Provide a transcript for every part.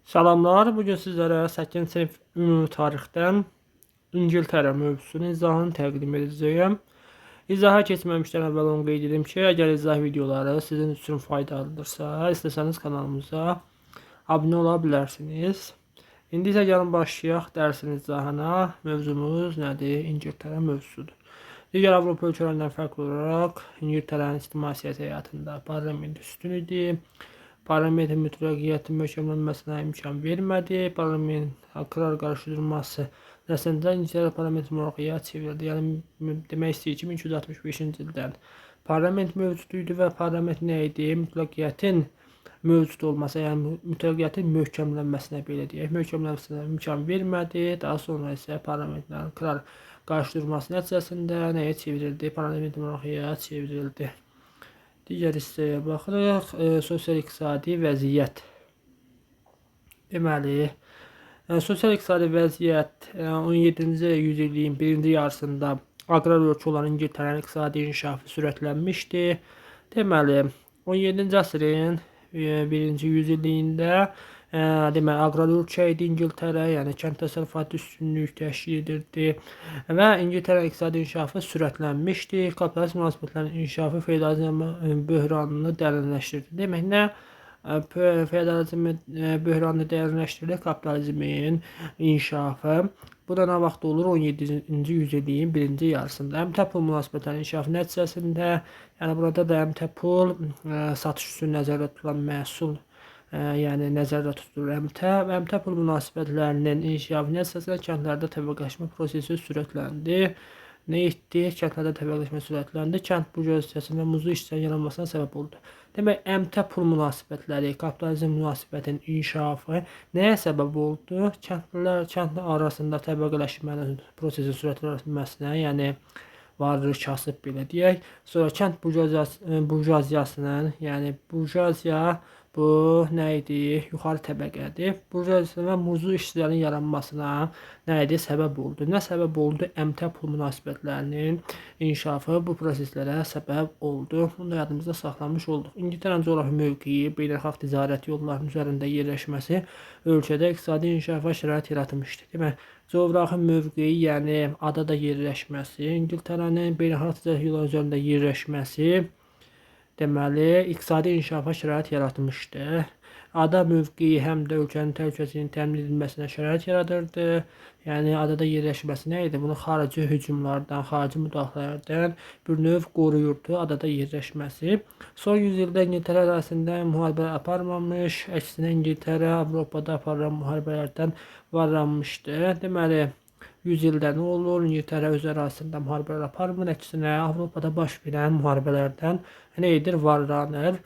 Salamlar. Bugün sizlərə 8-ci sinif ümumi tarixdən İngiltərə mövzusunun izahını təqdim edəcəyəm. İzaha keçməmişdən əvvəl onu qeyd edim ki, əgər izah videoları sizin üçün faydalıdırsa, istəsəniz kanalımıza abunə ola bilərsiniz. İndi isə gəlin başlayaq dərsin izahına. Mövzumuz nədir? İngiltərə mövzusudur. Digər Avropa ölkələrindən fərqli olaraq İngiltərənin ictimai siyasi həyatında parlament üstün idi. Parlamentin mütləqiyyətin möhkəmlənməsinə imkan vermədi. Parlament kral qarşıdurması nəticəsində İngiltərə parlament monarxiyaya çevrildi. Yəni demək istəyir ki, 1265-ci ildən parlament mövcud idi və parlament nə idi? Mütləqiyyətin mövcud olması, yəni mütləqiyyətin möhkəmlənməsinə belə deyək, möhkəmlənməsinə imkan vermədi. Daha sonra isə parlamentlərin kral qarşıdurması nəticəsində nəyə çevrildi? Parlament monarxiyaya çevrildi. Digər hissəyə baxırıq. Sosial-iqtisadi vəziyyət. Deməli, sosial-iqtisadi vəziyyət 17-ci yüzilliyin birinci yarısında aqrar ölkə olan İngiltərənin iqtisadi inkişafı sürətlənmişdi. Deməli, 17-ci əsrin birinci yüzilliyində deməli aqrar ölkə idi İngiltərə, yəni kənd təsərrüfatı üstünlük təşkil edirdi və İngiltərə iqtisadi inkişafı sürətlənmişdi. Kapitalist münasibətlərin inkişafı feodalizm böhranını dərinləşdirdi. Demək nə? Feodalizm böhranını dərinləşdirdi, kapitalizmin inkişafı. Bu da nə vaxt olur? 17-ci yüzilliyin birinci yarısında. Əmtə pul münasibətlərinin inkişafı nəticəsində, yəni burada da əmtə pul satış üçün nəzərdə tutulan məhsul, yəni nəzərdə tutulur əmtə və əmtə pul münasibətlərinin inkişafı nəticəsində kəndlərdə təbəqələşmə prosesi sürətləndi. Nə etdi? Kəndlərdə təbəqələşmə sürətləndi. Kənd burjuaziyasının və muzlu işçilərin yaranmasına səbəb oldu. Demək, əmtə pul münasibətləri, kapitalizm münasibətinin inkişafı nəyə səbəb oldu? Kəndlilər, kəndli arasında təbəqələşmənin prosesin sürətlənməsinə, yəni varlı kasıb belə deyək. Sonra kənd burjuaziyasının, yəni burjuaziya bu nə idi? Yuxarı təbəqədir. Burjuaziyasının və muzlu işçilərin yaranmasına nə idi? Səbəb oldu. Nə səbəb oldu? Əmtə pul münasibətlərinin inkişafı bu proseslərə səbəb oldu. Bunu da yadımızda saxlamış olduq. İngiltərənin coğrafi mövqeyi, beynəlxalq ticarət yollarının üzərində yerləşməsi ölkədə iqtisadi inkişafa şərait yaratmışdı. Demək, coğrafi mövqeyi, yəni adada yerləşməsi, İngiltərənin beynəlxalq ticarət yollarının üzərində yerləşməsi deməli, iqtisadi inkişafa şərait yaratmışdı. Ada mövqeyi həm də ölkənin təhlükəsizliyinin təmin edilməsinə şərait yaradırdı. Yəni adada yerləşməsi nə idi? Bunu xarici hücumlardan, xarici müdaxilələrdən bir növ qoruyurdu adada yerləşməsi. Son 100 ildə İngiltərə ərazisində müharibə aparmamış, əksinə İngiltərə Avropada aparılan müharibələrdən varlanmışdı. Deməli, 100 ildə nə olur? İngiltərə öz ərazisində müharibələr aparmır, əksinə Avropada baş verən müharibələrdən nə edir? Varlanır.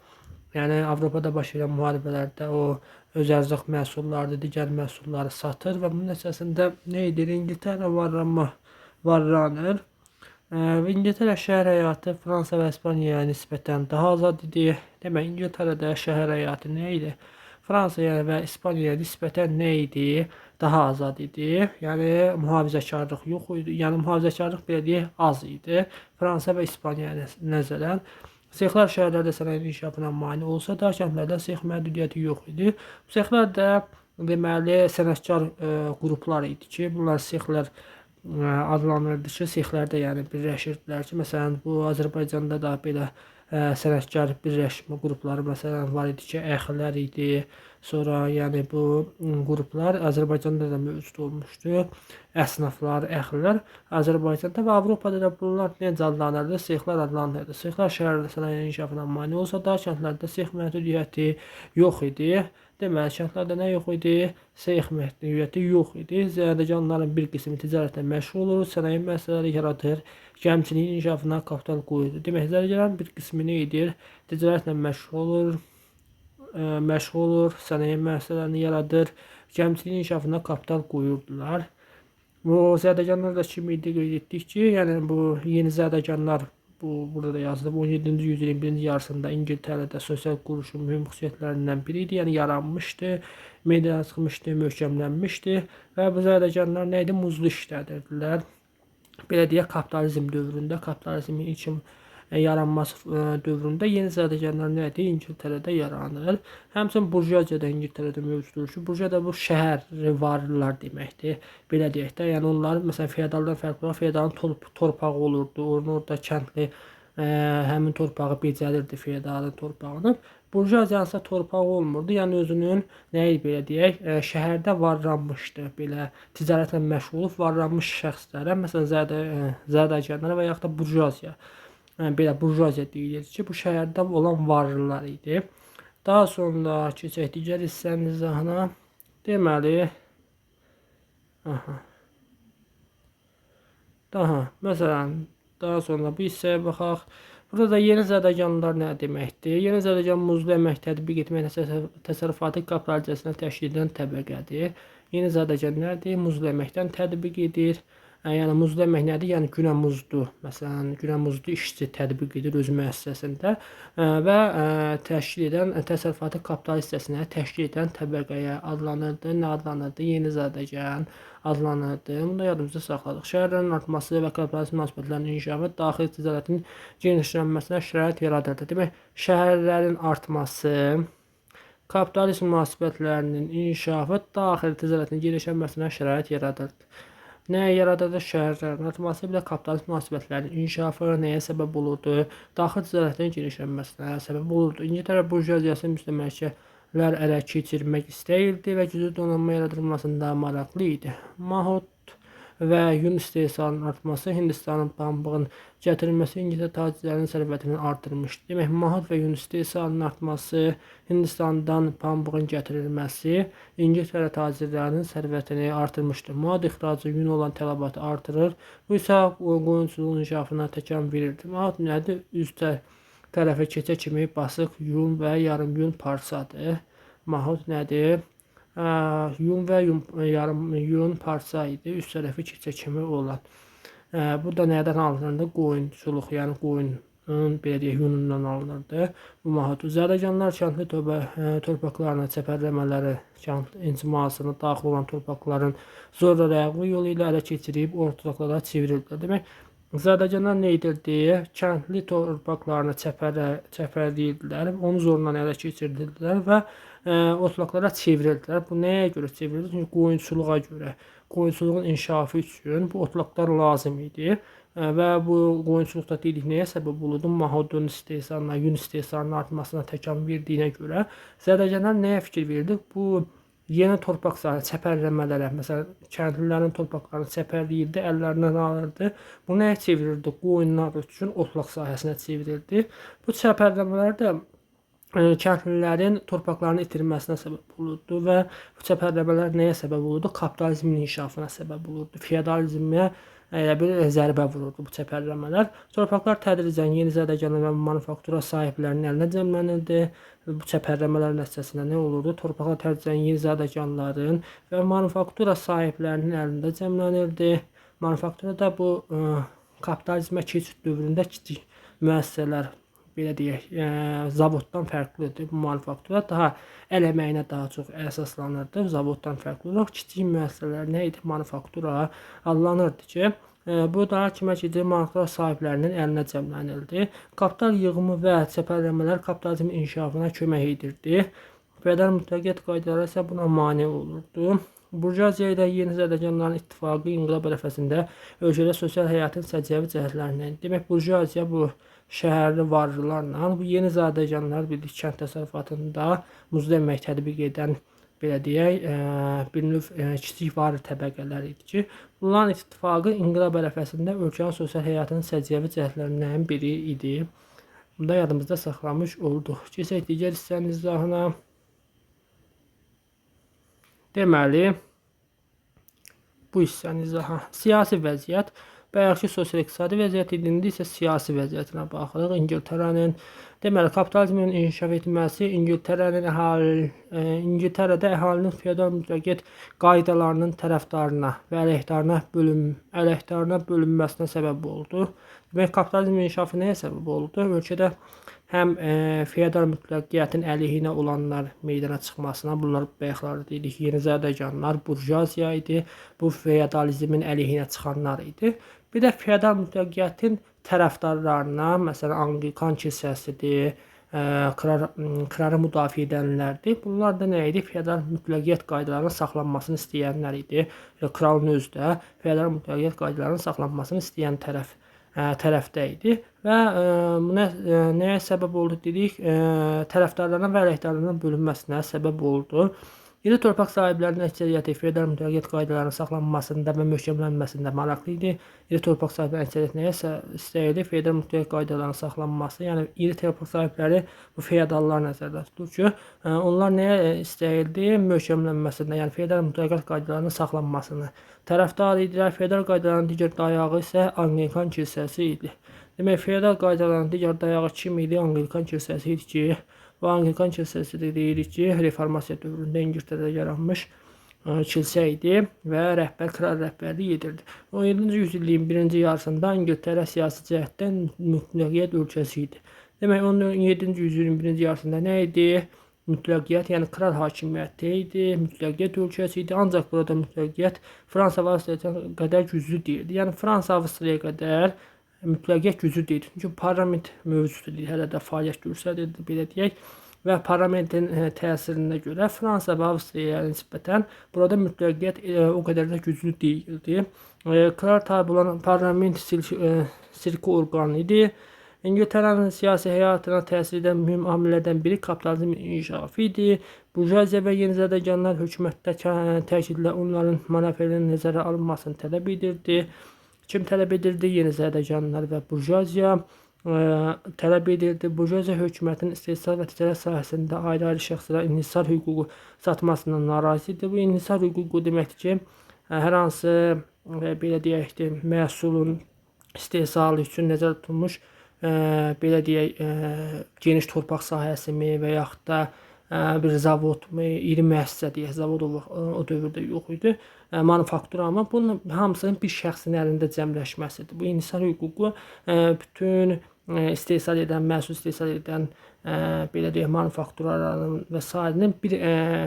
Yəni Avropada baş verən müharibələrdə o öz ərzaq məhsullarını, digər məhsulları satır və bunun nəticəsində nə edir? İngiltərə varlanır. İngiltərə şəhər həyatı Fransa və İspaniyaya nisbətən daha azad idi. Demək, İngiltərədə şəhər həyatı nə idi? Fransaya və İspaniyaya nisbətən nə idi? Daha azad idi. Yəni mühafizəkarlıq yox idi. Yəni mühafizəkarlıq belə deyək, az idi. Fransa və İspaniyaya nəzərən. Sexlər şəhərlərdə sənayenin inkişafına mane olsa da, kəndlərdə sex məhdudiyyəti yox idi. Bu sexlər də deməli sənətkar qruplar idi ki, bunlar sexlər adlanırdı ki, sexlərdə yəni birləşirdilər ki, məsələn bu Azərbaycanda da belə sənətkar birləşmə qrupları məsələn var idi ki, əxlər idi. Sonra yəni bu qruplar Azərbaycanda da mövcud olmuşdu. Əsnaflar, əxlilər Azərbaycanda və Avropada da bunlar necə adlanırdı? Sexlər adlanırdı. Sexlər şəhərdə sənayenin inkişafına mane olsa da, kəndlərdə sex məhdudiyyəti yox idi. Deməli, kəndlərdə nə yox idi? Sex məhdudiyyəti yox idi. Zədəganların bir qismi ticarətlə məşğul olur, sənaye müəssisələri yaradır, gəmiçiliyin inkişafına kapital qoyurdu. Demək, zədəganların bir qismi nə edir? Ticarətlə məşğul olur, sənaye müəssisələrini yaradır, gəmiçiliyin inkişafına kapital qoyurdular. Bu zədəganlar da kim idi qeyd etdik ki, yəni bu yeni zədəganlar bu burada da yazılıb 17-ci yüzilin birinci yarısında İngiltərədə sosial quruluşun mühüm xüsusiyyətlərindən biri idi. Yəni yaranmışdı, meydana çıxmışdı, möhkəmlənmişdi və bu zədəganlar nə idi? Muzlu işlədirdilər. Belə deyək, kapitalizm dövründə kapitalizmin ilkin yaranması dövründə yeni zadəganlar nə idi? İngiltərədə yaranır. Həmçinin burjuaziya da İngiltərədə mövcuddur ki, burjuaziya da bu şəhər varlılar deməkdir. Belə deyək də, yəni onlar məsələn feodaldan fərqli olaraq feodalın torpağı olurdu. Onun orada kəndli həmin torpağı becərirdi, feodalın torpağını. Burjuaziyanın isə torpağı olmurdu. Yəni özünün nə idi belə deyək, şəhərdə varlanmışdı. Belə ticarətlə məşğul olub varlanmış şəxslərə, məsələn zadəganlara və yaxud da burjuaziya. Yəni belə burjuaziya deyilir ki, bu şəhərdə olan varlılar idi. Daha sonra keçək digər hissənin izahına. Deməli, aha. Daha, məsələn, daha sonra bu hissəyə baxaq. Burada da yeni zadəganlar nə deməkdir? Yeni zadəgan muzlu əmək tətbiq etmək təsərrüfatı kapital hissəsində təşkil edən təbəqədir. Yeni zadəgan nədir? Muzlu əməkdən tətbiq edir. Yəni muzlu əmək nədir? Yəni günə muzdu. Məsələn, günə muzdu işçi tətbiq edir öz müəssisəsində və təşkil edən təsərrüfatı kapital hissəsinə təşkil edən təbəqəyə adlanırdı. Nə adlanırdı? Yeni zadəgan adlanırdı. Bunu da yadımızda saxladıq. Şəhərlərin artması və kapitalist münasibətlərinin inkişafı daxili ticarətin genişlənməsinə şərait yaradırdı. Demək, şəhərlərin artması, kapitalist münasibətlərinin inkişafı daxili ticarətin genişlənməsinə şərait yaradırdı. Nəyə yaradırdı? Şəhərlərin artması, bir də kapitalist münasibətlərinin inkişafı nəyə səbəb olurdu? Daxili ticarətin genişlənməsinə səbəb olurdu. İngiltərə burjuaziyası müstəmləkələr ələ keçirmək istəyirdi və güclü donanma yaradılmasında maraqlı idi. Mahut və yun istehsalının artması, Hindistanın pambığın gətirilməsi İngiltərə tacirlərinin sərvətini artırmışdı. Demək, mahut və yun istehsalının artması, Hindistandan pambığın gətirilməsi İngiltərə tacirlərinin sərvətini artırmışdı. Mahut ixracı yun olan tələbatı artırır. Bu isə qoyunçuluğun inkişafına təkan verirdi. Mahut nədir? Üz tərəfə keçə kimi basıq yun və yarım yun parçadır. Mahut nədir? Yun və yarım yun parça idi, üst tərəfi keçə kimi olan. Bu da nədən alınırdı? Qoyunçuluq, yəni qoyunun belə deyək, yunundan alınırdı. Bu mahut. Zadəganlar kəndli torpaqlarına çəpərləmələri, kənd incimasına daxil olan torpaqların zorla ləğvi yolu ilə ələ keçirib ortaqlara çevirirdilər. Demək, zadəganlar nə edirdi? Kəndli torpaqlarını çəpərləyirdilər, onu zorla ələ keçirirdilər və otlaqlara çevrildilər. Bu nəyə görə çevrildi? Çünki qoyunçuluğa görə. Qoyunçuluğun inkişafı üçün bu otlaqlar lazım idi. Və bu qoyunçuluqda dedik nəyə səbəb olurdu? Mahudun istehsalına, yun istehsalının artmasına təkan verdiyinə görə zadəganlar nəyə fikir verdi? Bu yeni torpaq sahə çəpərləmələrə, məsələn, kəndlilərin torpaqlarını çəpərləyirdi, əllərindən alırdı. Bu nəyə çevirirdi? Qoyunlar üçün otlaq sahəsinə çevirirdi. Bu çəpərləmələr də kəndlilərin torpaqlarını itirməsinə səbəb olurdu və bu çəpərləmələr nəyə səbəb olurdu? Kapitalizmin inkişafına səbəb olurdu. Feodalizmə elə bir zərbə vururdu bu çəpərləmələr. Torpaqlar tədricən yeni zadəganlar və manufaktura sahiblərinin əlinə cəmlənirdi. Bu çəpərləmələr nəticəsində nə olurdu? Torpaqlar tədricən yeni zadəganların və manufaktura sahiblərinin əlində cəmlənirdi. Manufaktura da bu kapitalizmə keçid dövründə kiçik müəssisələr, belə deyək, zavoddan fərqlidir. Bu manufaktura daha əl əməyinə daha çox əsaslanırdı. Zavoddan fərqli olaraq kiçik müəssisələr nə idi? Manufaktura adlanırdı ki, bu daha kimə gedir? Manufaktura sahiblərinin əlinə cəmlənildi. Kapital yığımı və çəpərləmələr kapitalizmin inkişafına kömək edirdi. Feodal mütləqiyyət qaydaları isə buna mane olurdu. Burjuaziya ilə yeni zadəganların ittifaqı inqilab ərəfəsində ölkədə sosial həyatın səciyyəvi cəhətlərindən. Demək, burjuaziya bu şəhərli varlılarla, bu yeni zadəganlar birlik kənd təsərrüfatında muzlu əmək tətbiq edən, belə deyək, bir növ kiçik varlı təbəqələr idi ki, bunların ittifaqı inqilab ərəfəsində ölkənin sosial həyatının səciyyəvi cəhətlərindən biri idi. Bunu da yadımızda saxlamış olduq. Keçək digər hissənin izahına. Deməli, bu hissənin izahı. Siyasi vəziyyət. Bayaqki sosial-iqtisadi vəziyyət idi, indi isə siyasi vəziyyətinə baxırıq. İngiltərənin, deməli, kapitalizmin inkişaf etməsi İngiltərədə əhalinin feodal mütləqiyyət qaydalarının tərəfdarına və əleyhdarına bölünməsinə səbəb oldu. Demək, kapitalizmin inkişafı nəyə səbəb oldu? Ölkədə həm feodal mütləqiyyətin əleyhinə olanlar meydana çıxmasına, bunlar bayaqlarda dedik, yeni zadəganlar, burjuaziya idi, bu feodalizmin əleyhinə çıxanlar idi. Bir də feodal mütləqiyyətin Tərəfdarlarına, məsələn, Anglikan kilsəsidir, krarı müdafiə edənlərdir. Bunlar da nə idi? Feodal mütləqiyyət qaydalarının saxlanmasını istəyənlər idi. Kralın özü də feodal mütləqiyyət qaydalarının saxlanmasını istəyən tərəfdə idi və buna nəyə səbəb oldu dedik? Tərəfdarlarına və əleyhdarlarına bölünməsinə səbəb oldu. İri torpaq sahiblərinin əksəriyyəti feodal mütləqiyyət qaydalarının saxlanmasında və möhkəmlənməsində maraqlı idi. İri torpaq sahiblərinin əksəriyyəti nəyə istəyirdi? Feodal mütləqiyyət qaydalarının saxlanması. Yəni iri torpaq sahibləri bu feodallar nəzərdə tutulur ki, onlar nəyə istəyirdi? Möhkəmlənməsində, yəni feodal mütləqiyyət qaydalarının saxlanmasını tərəfdar idilər. Feodal qaydaların digər dayağı isə Anglikan kilsəsi idi. Demək, feodal qaydaların digər dayağı kim idi? Anglikan kilsəsi idi ki, bu Anglikan kilsəsi də deyirik ki, reformasiya dövründə İngiltərədə yaranmış kilsə idi və rəhbər kral rəhbərlik edirdi. 17-ci yüzilliyin birinci yarısında İngiltərə siyasi cəhətdən mütləqiyyət ölkəsi idi. Demək, 17-ci yüzilliyin birinci yarısında nə idi? Mütləqiyyət, yəni kral hakimiyyəti idi, mütləqiyyət ölkəsi idi. Ancaq burada mütləqiyyət Fransa və Avstriyaya qədər güclü deyildi. Yəni Fransa Avstriyaya qədər mütləqiyyət güclü deyildi. Çünki parlament mövcud idi, hələ də fəaliyyət göstərirdi, belə deyək. Və parlamentin təsirinə görə Fransa və Avstriyaya nisbətən burada mütləqiyyət o qədər də güclü deyildi. Kral tabi olan parlament sirki orqanı idi. İngiltərənin siyasi həyatına təsir edən mühüm amillərdən biri kapitalizmin inkişafı idi. Burjuaziya və yenizadəganlar hökumətdə təkidlə onların mənafelərinin nəzərə alınmasını tələb edirdi. Kim tələb edirdi? Yenizadəganlar və burjuaziya tələb edirdi. Burjuaziya hökumətin istehsal və ticarət sahəsində ayrı-ayrı şəxslərə inhisar hüququ satmasından narazı idi. Bu inhisar hüququ deməkdir ki, hər hansı belə deyək də, məhsulun istehsalı üçün nəzərdə tutulmuş belə deyək, geniş torpaq sahəsimi və yaxud da bir zavodmu, iri müəssisə deyək, zavod o dövrdə yox idi, manufaktura, amma bunun hamısının bir şəxsin əlində cəmləşməsidir. Bu inhisar hüququ bütün istehsal edən, məhsul istehsal edən, belə deyək, manufakturaların və sairənin bir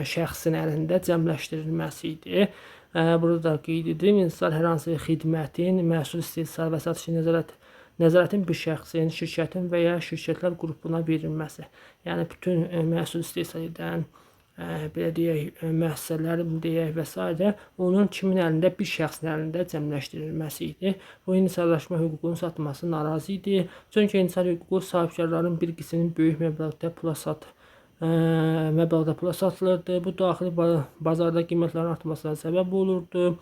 şəxsin əlində cəmləşdirilməsi idi. Burada da qeyd edim, inhisar hər hansı xidmətin, məhsul istehsal və satışı nəzarətin bir şəxsin, şirkətin və ya şirkətlər qrupuna verilməsi. Yəni bütün məhsul istehsal edən, belə deyək, müəssisələr deyək və sairə, onun kimin əlində, bir şəxsin əlində cəmləşdirilməsi idi. Bu inhisarlaşma hüququnun satılması narazı idi. Çünki inhisar hüququ sahibkarların bir qisminin böyük məbləğdə pula satılırdı. Bu daxili bazarda qiymətlərin artmasına səbəb olurdu.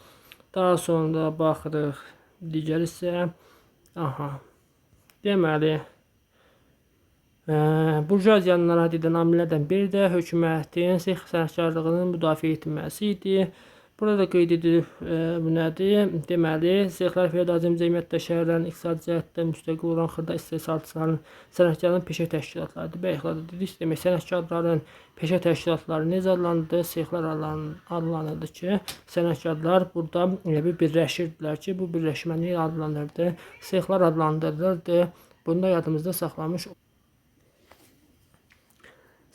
Daha sonra baxırıq digər hissə. Aha. Deməli, burjuaziyanın narahat edən amillərdən biri də hökumətin sex sənətkarlığının müdafiə etməsi idi. Burada da qeyd edilib bu nədir? Deməli, sexlər feodalizm cəmiyyətdə şəhərlərin iqtisadi cəhətdən müstəqil olan xırda istehsalçıların, sənətkarların peşə təşkilatlarıdır. Bayaqlarda dedik, demək, sənətkarların peşə təşkilatları necə adlanırdı? Sexlər adlanırdı ki, sənətkarlar burada elə bir birləşirdilər ki, bu birləşmə nə adlanırdı? Sexlər adlandırılırdı. Bunu da yadımızda saxlamış.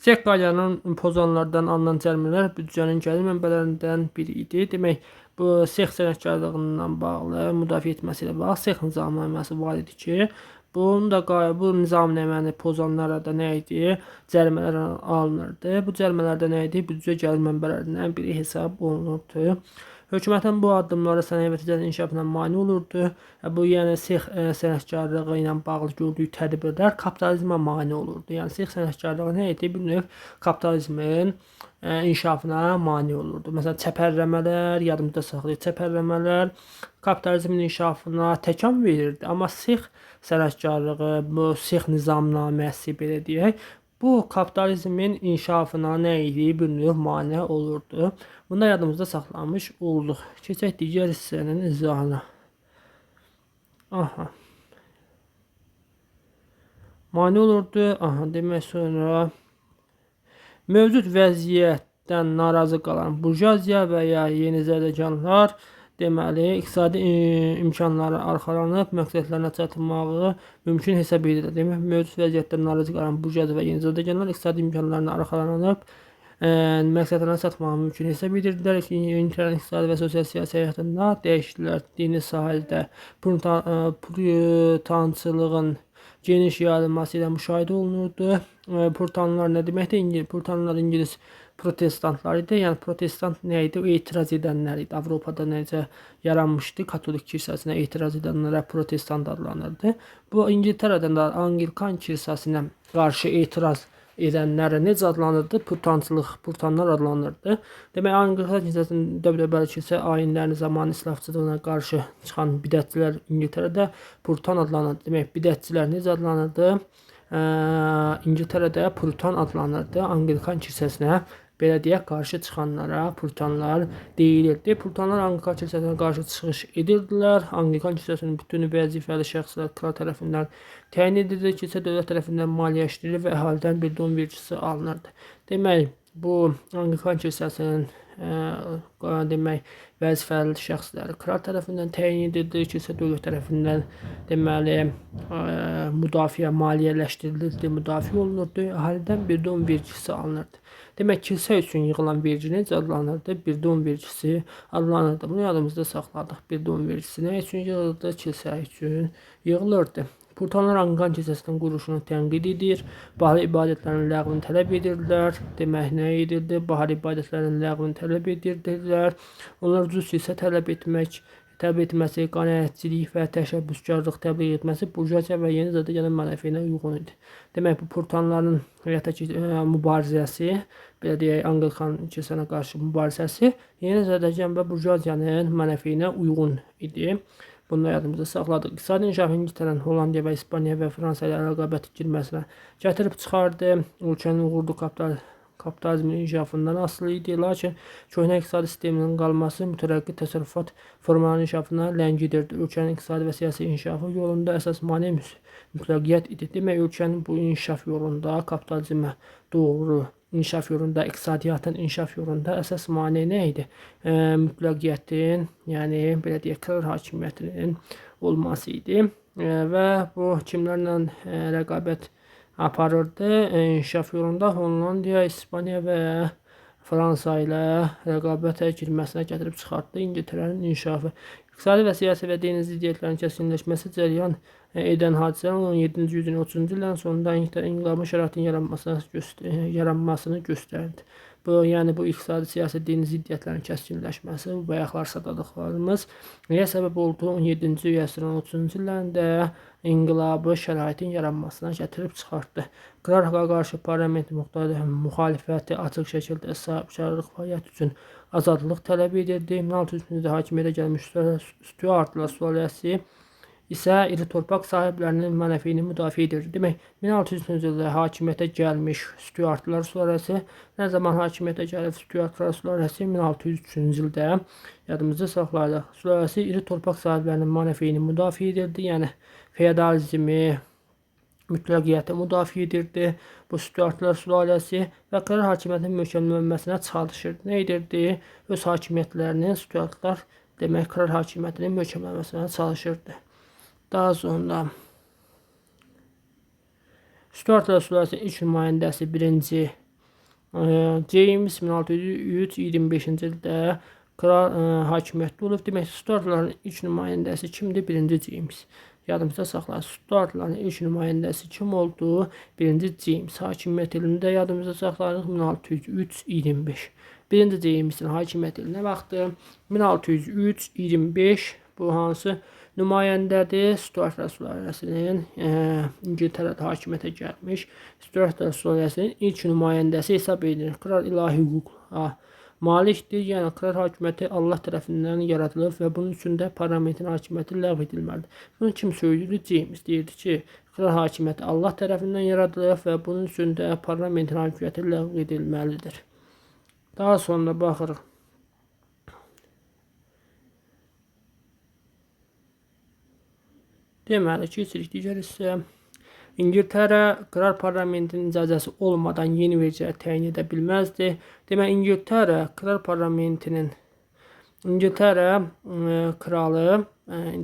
Sex qaydalarını pozanlardan alınan cərimələr büdcənin gəlir mənbələrindən biri idi. Demək, bu sex sənətkarlığından bağlı, müdafiə etməsi ilə bağlı sex nizamnaməsi var idi ki, bunun da bu nizamnaməni pozanlara da nə idi? Cərimələr alınırdı. Bu cərimələr də nə idi? Büdcə gəlir mənbələrindən biri hesab olunurdu. Hökumətin bu addımları sənaye və ticarət inkişafına mane olurdu. Bu, yəni sex sənətkarlığı ilə bağlı gördüyü tədbirlər kapitalizmə mane olurdu. Yəni sex sənətkarlığı nə idi? Bir növ kapitalizmin inkişafına mane olurdu. Məsələn, çəpərləmələr, yadımızda saxlayıq, çəpərləmələr kapitalizmin inkişafına təkan verirdi. Amma sex sənətkarlığı, bu sex nizamnaməsi belə deyək, bu kapitalizmin inkişafına nə idi? Bir növ mane olurdu. Bunu da yadımızda saxlamış olduq. Keçək digər hissənin izahına. Aha. Mane olurdu. Aha, demək sonra mövcud vəziyyətdən narazı qalan burjuaziya və ya yenizadəganlar deməli, iqtisadi imkanlara arxalanıb məqsədlərinə çatmağı mümkün hesab edirlər. Demək, mövcud vəziyyətdən narazı qalan burjuaziya və yenizadəganlar iqtisadi imkanlarına arxalanıb Məqsədlərinə çatmağı mümkün hesab edirdilər. İngiltərənin iqtisadi və sosial siyasi həyatında dəyişikliklər dini sahədə puritançılığın geniş yayılması ilə müşahidə olunurdu. Puritanlar nə deməkdir? Puritanlar İngilis protestantlar idi. Yəni protestant nə idi? O etiraz edənlər idi. Avropada necə yaranmışdı? Katolik kilsəsinə etiraz edənlərə protestant adlanırdı. Bu İngiltərədən də Anglikan kilsəsinə qarşı etiraz edənlərə necə adlanırdı? Puritançılıq, puritanlar adlanırdı. Demək, Anglikan kilsəsinin dəbdəbəli kilsə ayinlərinin zamanı islahçılığına qarşı çıxan bidətçilər İngiltərədə puritan adlanırdı. Demək, bidətçilər necə adlanırdı? İngiltərədə puritan adlanırdı. Anglikan kilsəsinə belə deyək, qarşı çıxanlara puritanlar deyilirdi. Puritanlar Anglikan kilsəsinə qarşı çıxış edirdilər. Anglikan kilsəsinin bütün vəzifəli şəxslər kral tərəfindən təyin edildi. Kilsə dövlət tərəfindən maliyyələşdirilir və əhalidən bir don vergisi alınırdı. Demək, bu Anglikan kilsəsinin demək, vəzifəli şəxsləri kral tərəfindən təyin edildi, kilsə dövlət tərəfindən deməli müdafiə maliyyələşdirilirdi, müdafiə olunurdu, əhalidən bir don vergisi alınırdı. Demək, kilsə üçün yığılan vergi necə adlanırdı? Bir don vergisi adlanırdı. Bunu yadımızda saxladıq. Bir don vergisi nə üçün yığılırdı? Kilsə üçün yığılırdı. Puritanlar Anglikan kilsəsinin quruluşunu tənqid edir, bahar ibadətlərinin ləğvini tələb edirdilər. Demək, nə edirdi? Bahar ibadətlərinin ləğvini tələb edirdilər. Onlar ucuz kilsə tələb etməsi, qənaətçilik və təşəbbüskarlıq təbliğ etməsi burjuaziya və yeni zadəganın mənafeyinə uyğun idi. Demək, bu puritanların həyata mübarizəsi, belə deyək, Anglikan kilsəsinə qarşı mübarizəsi yeni zadəgan və burjuaziyanın mənafeyinə uyğun idi. Bunu da yadımızda saxladıq. İqtisadi inkişaf İngiltərənin Hollandiya və İspaniya və Fransa ilə rəqabət girməsinə gətirib çıxardı. Ölkənin uğurlu kapitalizmin inkişafından asılı idi. Lakin köhnə iqtisadi sisteminin qalması mütərəqqi təsərrüfat formalarının inkişafına ləngidirdi. Ölkənin iqtisadi və siyasi inkişafı yolunda əsas mane mütləqiyyət idi. Demək, ölkənin bu inkişaf yolunda, kapitalizmə doğru inkişaf yolunda, iqtisadiyyatın inkişaf yolunda əsas mane nə idi? Mütləqiyyətin, yəni belə deyək, kral hakimiyyətinin olması idi. Və bu kimlərlə rəqabət aparırdı? İnkişaf yolunda Hollandiya, İspaniya və Fransa ilə rəqabətə girməsinə gətirib çıxartdı İngiltərənin inkişafı. İqtisadi və siyasi və dini ziddiyyətlərin kəskinləşməsi cəryan edən hadisələrin 17-ci yüzyılın 30-cu illərin sonunda İngiltərə inqilabı şəraitinin yaranmasını göstərdi. Bu, yəni bu iqtisadi, siyasi, dini ziddiyyətlərin kəskinləşməsi, bu bayaqlar sadadıqlarımız nəyə səbəb oldu? 17-ci əsrin 30-cu illərində inqilabı şəraitin yaranmasına gətirib çıxartdı. Kral qarşı parlament müxalifəti açıq şəkildə sahibkarlıq fəaliyyəti üçün azadlıq tələb edirdi. 1603-cü ildə hakimiyyətə gəlmiş Stuartlar sülaləsi isə iri torpaq sahiblərinin mənafeyini müdafiə edirdi. Demək, 1603-cü ildə hakimiyyətə gəlmiş Stuartlar sülaləsi nə zaman hakimiyyətə gəlib Stuartlar sülaləsi 1603-cü ildə yadımızda saxlayırıq. Sülaləsi iri torpaq sahiblərinin mənafeyini müdafiə edirdi. Yəni feodalizmi, mütləqiyyəti müdafiə edirdi. Bu Stuartlar sülaləsi və kral hakimiyyətinin möhkəmlənməsinə çalışırdı. Nə edirdi? Öz hakimiyyətlərinin Stuartlar demək kral hakimiyyətinin möhkəmlənməsinə çalışırdı. Daha sonra Stuartlar sülaləsinin ilk nümayəndəsi 1-ci James 1603-25-ci ildə kral hakimiyyətdə olub. Demək, Stuartların ilk nümayəndəsi kimdir? 1-ci James. Yadımızda saxlayın. Stuartların ilk nümayəndəsi kim oldu? 1-ci James. Hakimiyyət ilində yadımızda saxlayırıq 1603-25. 1-ci Jamesin hakimiyyət ili nə vaxtı? 1603-25. Bu hansı nümayəndədir? Stuartlar sülaləsinin İngiltərədə hakimiyyətə gəlmiş Stuartlar sülaləsinin ilk nümayəndəsi hesab edilir. Kral ilahi hüquqa malikdir. Yəni kral hakimiyyəti Allah tərəfindən yaradılıb və bunun üçün də parlamentin hakimiyyəti ləğv edilməlidir. Bunu kim söyləyirdi? James deyirdi ki, kral hakimiyyəti Allah tərəfindən yaradılıb və bunun üçün də parlamentin hakimiyyəti ləğv edilməlidir. Daha sonra baxırıq. Deməli, keçirik digər hissə. İngiltərə kral parlamentinin icazəsi olmadan yeni vergilər təyin edə bilməzdi. Demək, İngiltərə kral parlamentinin İngiltərə kralı,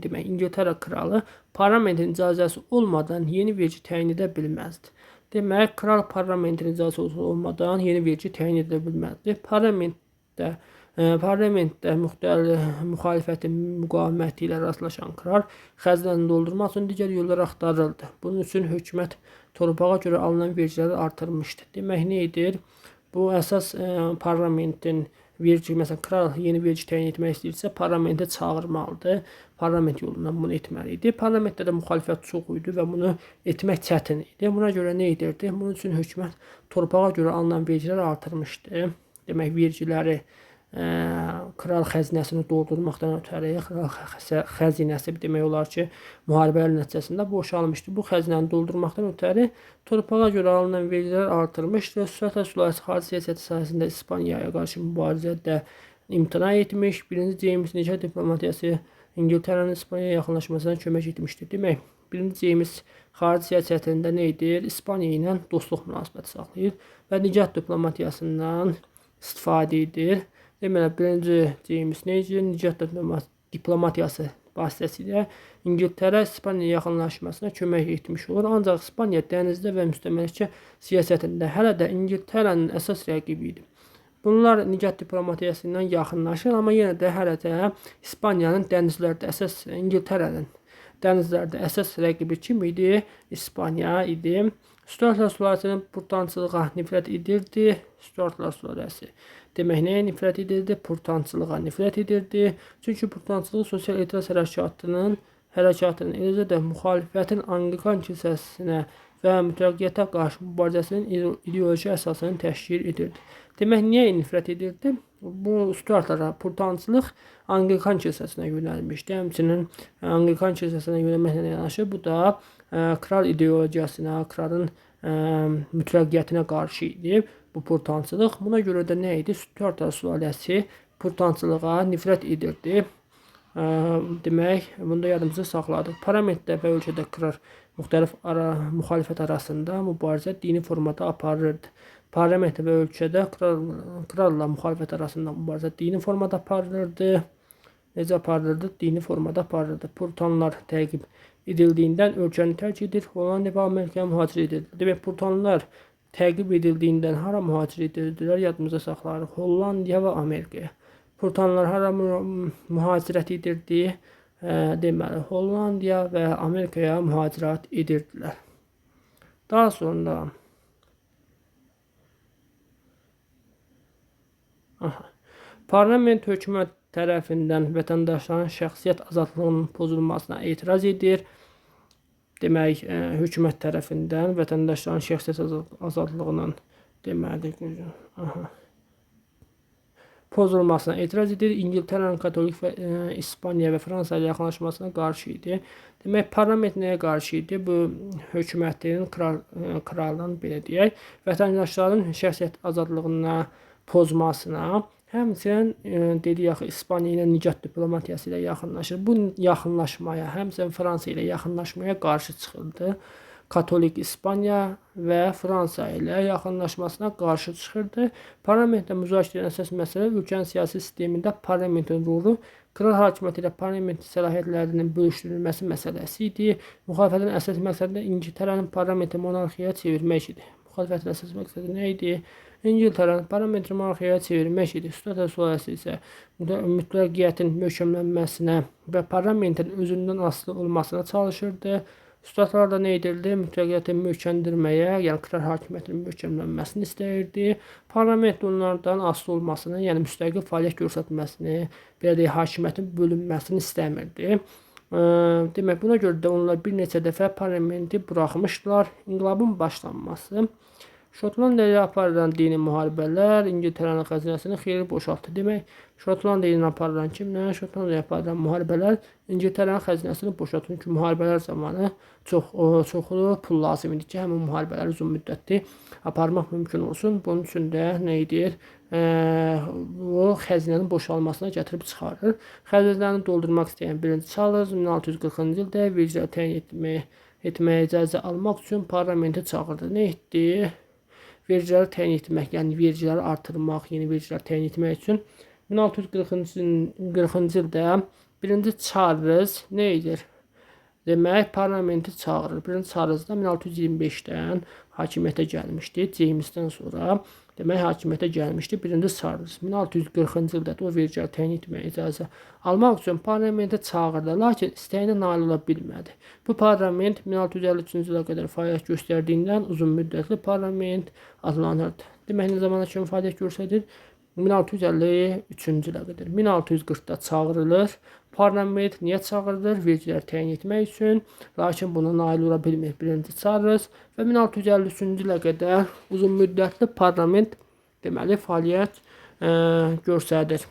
demək, İngiltərə kralı parlamentin icazəsi olmadan yeni vergi təyin edə bilməzdi. Demək, kral parlamentin icazəsi olmadan yeni vergi təyin edilə bilməzdi. Parlamentdə müxtəlif müxalifətin müqaviməti ilə rastlaşan kral xəzinəni doldurmaq üçün digər yollar axtarırdı. Bunun üçün hökumət torpağa görə alınan vergiləri artırmışdı. Demək, nə edir? Bu əsas parlamentin vergi, məsələn, kral yeni vergi təyin etmək istəyirsə, parlamentə çağırmalıdır. Parlament yolundan bunu etməli idi. Parlamentdə də müxalifət çox idi və bunu etmək çətin idi. Buna görə nə edirdi? Bunun üçün hökumət torpağa görə alınan vergiləri artırmışdı. Demək, vergiləri kral xəzinəsini doldurmaqdan ötəri kral xəzinəsi demək olar ki, müharibələr nəticəsində boşalmışdı. Bu xəzinəni doldurmaqdan ötəri torpağa görə alınan vergilər artırmışdı. Stuartlar sülaləsi xarici siyasəti sahəsində İspaniyaya qarşı mübarizədə imtina etmiş. 1-ci Ceyms nikah diplomatiyası İngiltərənin İspaniyaya yaxınlaşmasına kömək etmişdi. Demək, 1-ci Ceyms xarici siyasətində nə edir? İspaniya ilə dostluq münasibəti saxlayır və nikah diplomatiyasından istifadə edir. Deməli, 1-ci Ceyms nə edir? Nikah diplomatiyası vasitəsilə İngiltərə İspaniya yaxınlaşmasına kömək etmiş olur. Ancaq İspaniya dənizdə və müstəmləkə siyasətində hələ də İngiltərənin əsas rəqibi idi. Bunlar nikah diplomatiyası ilə yaxınlaşır, amma yenə də hələ də İspaniyanın dənizlərdə əsas İngiltərənin dənizlərdə əsas rəqibi kim idi? İspaniya idi. Stuartlar sülaləsinin purtançılığa nifrət edirdi. Stuartlar sülaləsi. Demək, nəyə nifrət edirdi? Purtançılığa nifrət edirdi. Çünki purtançılıq sosial etiraz hərəkatının, eləcə də müxalifətin Anglikan kilsəsinə və mütləqiyyətə qarşı mübarizəsinin ideoloji əsasını təşkil edirdi. Demək, niyə nifrət edirdi? Bu Stuartlara purtançılıq Anglikan kilsəsinə yönəlmişdi. Həmçinin Anglikan kilsəsinə yönəlməklə yanaşı bu da kral ideologiyasına, kralın mütləqiyyətinə qarşı idi bu purtançılıq. Buna görə də nə idi? Stuartlar sülaləsi purtançılığa nifrət edirdi. Demək, bunu da yadımızda saxladıq. Parlamentdə və ölkədə kral müxtəlif müxalifət arasında mübarizə dini formada aparırdı. Parlamentdə və ölkədə kralla müxalifət arasında mübarizə dini formada aparılırdı. Necə aparılırdı? Dini formada aparılırdı. Purtanlar təqib edildiyindən ölkəni tərk edir, Hollandiya və Amerikaya mühacir edildi. Demək, purtanlar təqib edildiyindən hara mühacir edildilər? Yadımızda saxlayırıq. Hollandiya və Amerikaya. Purtanlar hara mühacirət edirdi? Deməli, Hollandiya və Amerikaya mühacirət edirdilər. Daha sonra parlament hökumət tərəfindən vətəndaşların şəxsiyyət azadlığının pozulmasına etiraz edir. Demək, hökumət tərəfindən vətəndaşların şəxsiyyət azadlığının deməli, pozulmasına etiraz edir. İngiltərənin katolik və İspaniya və Fransa ilə yaxınlaşmasına qarşı idi. Demək, parlament nəyə qarşı idi? Bu hökumətin, kralın, belə deyək, vətəndaşların şəxsiyyət azadlığına pozmasına, həmçinin dedik axı İspaniya ilə nikah diplomatiyası ilə yaxınlaşır. Bu yaxınlaşmaya, həmçinin Fransa ilə yaxınlaşmaya qarşı çıxırdı. Katolik İspaniya və Fransa ilə yaxınlaşmasına qarşı çıxırdı. Parlamentdə müzakirə edilən əsas məsələ ölkənin siyasi sistemində parlamentin rolu, kral hakimiyyəti ilə parlament səlahiyyətlərinin bölüşdürülməsi məsələsi idi. Müxalifətin əsas məqsədi İngiltərənin parlamenti monarxiyaya çevirmək idi. Müxalifətin əsas məqsədi nə idi? İngiltərənin parlamenti monarxiyaya çevirmək idi. Stuartlar sülaləsi isə mütləqiyyətin möhkəmlənməsinə və parlamentin özündən asılı olmasına çalışırdı. Stuartlar da nə edirdi? Mütləqiyyəti möhkəmləndirməyə, yəni kral hakimiyyətinin möhkəmlənməsini istəyirdi. Parlament onlardan asılı olmasını, yəni müstəqil fəaliyyət göstərməsini, belə deyək, hakimiyyətin bölünməsini istəmirdi. Demək, buna görə də onlar bir neçə dəfə parlamenti buraxmışdılar. İnqilabın başlanması. Şotlandiya ilə aparılan dini müharibələr İngiltərənin xəzinəsini xeyli boşaltdı. Demək, Şotlandiya ilə aparılan kimlə? Şotlandiya ilə aparılan müharibələr İngiltərənin xəzinəsini boşaltdı. Çünki müharibələr zamanı çoxlu pul lazım idi ki, həmin müharibələri uzun müddətli aparmaq mümkün olsun. Bunun üçün də nə edir? Bu xəzinənin boşalmasına gətirib çıxarır. Xəzinəni doldurmaq istəyən 1-ci Charles 1640-cı ildə vergilər təyin etməyə icazə almaq üçün parlamenti çağırdı. Nə etdi? Vergiləri təyin etmək, yəni vergiləri artırmaq, yeni vergilər təyin etmək üçün 1640-cı ildə 1-ci Charles nə edir? Demək, parlamenti çağırır. Birinci Çarlz da 1625-dən hakimiyyətə gəlmişdi. Jamesdən sonra demək, hakimiyyətə gəlmişdi Birinci Çarlz. 1640-cı ildə də o vergilər təyin etməyə icazə almaq üçün parlamentə çağırdı, lakin istəyinə nail ola bilmədi. Bu parlament 1653-cü ilə qədər fəaliyyət göstərdiyindən uzun müddətli parlament adlanırdı. Demək, nə zamana kimi fəaliyyət göstərir? 1653-cü ilə qədər. 1640-da çağırılır. Parlament niyə çağırılır? Vergilər təyin etmək üçün. Lakin buna nail ola bilmir Birinci Çarlz və 1653-cü ilə qədər uzun müddətli parlament deməli fəaliyyət göstərir.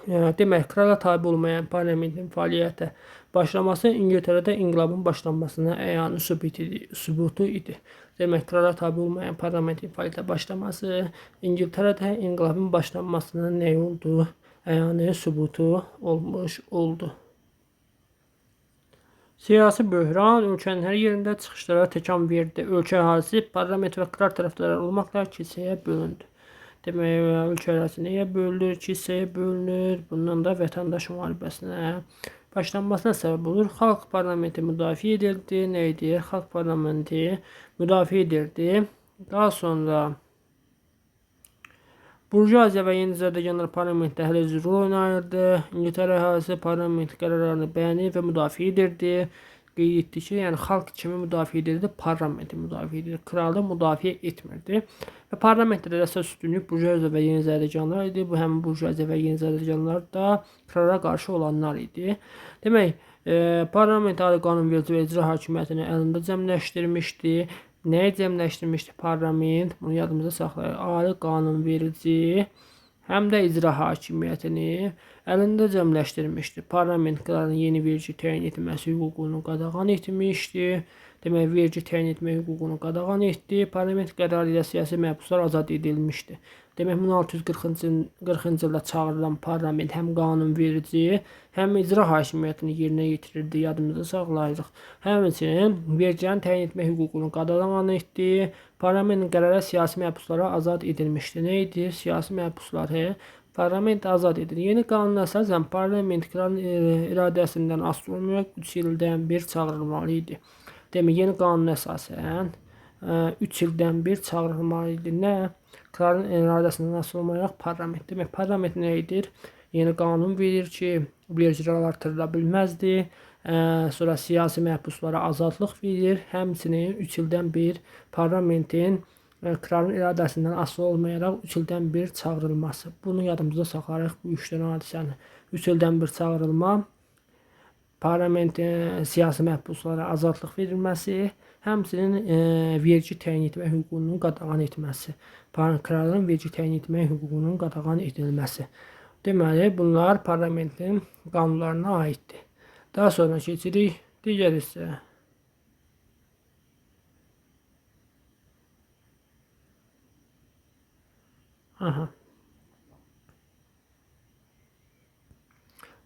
Demək, krala tabe olmayan parlamentin fəaliyyətə başlaması İngiltərədə inqilabın başlanmasına əyani sübutu idi. Demək, krala tabe olmayan parlamentin fəaliyyətə başlaması İngiltərədə inqilabın başlanmasına nə oldu? Əyani sübutu olmuş oldu. Siyasi böhran ölkənin hər yerində çıxışlara təkan verdi. Ölkə əhalisi parlament və kral tərəfdarları olmaqla kilsəyə bölündü. Demək, ölkə əhalisi nəyə bölünür? Kilsəyə bölünür. Bundan da vətəndaş müharibəsinə başlanmasına səbəb olur. Xalq parlamenti müdafiə edildi. Nə edir? Xalq parlamenti müdafiə edirdi. Daha sonra burjuaziya və yenizadəganlar parlamentdə hələ rol oynayırdı. İngiltərə əhalisi parlament qərarlarını bəyənir və müdafiə edirdi. Qeyd etdi ki, yəni xalq kimi müdafiə edirdi, parlamenti müdafiə edirdi, kralı müdafiə etmirdi. Və parlamentdə də əsas üstünlük burjuaziya və yenizadəganlar idi. Bu həmin burjuaziya və yenizadəganlar da krala qarşı olanlar idi. Demək, parlament ali qanunverici və icra hakimiyyətini əlində cəmləşdirmişdi. Nəyi cəmləşdirmişdi parlament? Bunu yadımızda saxlayaq. Ali qanunverici həm də icra hakimiyyətini əlində cəmləşdirmişdi. Parlament kralın yeni vergi təyin etməsi hüququnu qadağan etmişdi. Demək, vergi təyin etmə hüququnu qadağan etdi. Parlament qərarı ilə siyasi məhbuslar azad edilmişdi. Demək, 1640-cı ildə çağırılan parlament həm qanunverici, həm icra hakimiyyətini yerinə yetirirdi, yadımızda saxlayırıq. Həmçinin vergilərin təyin etmə hüququnu qadağan etdi. Parlamentin qərarı siyasi məhbuslara azad edilmişdi. Nə idi? Siyasi məhbusları parlament azad edir. Yeni qanuna əsasən parlament kralın iradəsindən asılı olmayaraq 3 ildən bir çağırılmalı idi. Demək, yeni qanuna əsasən 3 ildən bir çağırılmalı idi. Nə? Kralın iradəsindən asılı olmayaraq parlament. Demək, parlament nə edir? Yeni qanun verir ki, vergilər artırıla bilməzdi. Sonra siyasi məhbuslara azadlıq verir. Həmçinin 3 ildən bir parlamentin kralın iradəsindən asılı olmayaraq 3 ildən bir çağırılması. Bunu yadımızda saxlayarıq, bu 3 dənə hadisəni. 3 ildən bir çağırılma, parlamentin siyasi məhbuslara azadlıq verilməsi, həmçinin vergi təyin etmə hüququnun qadağan etməsi. Kralın vergi təyin etmə hüququnun qadağan edilməsi. Deməli, bunlar parlamentin qanunlarına aiddir. Daha sonra keçirik digər hissə. Aha.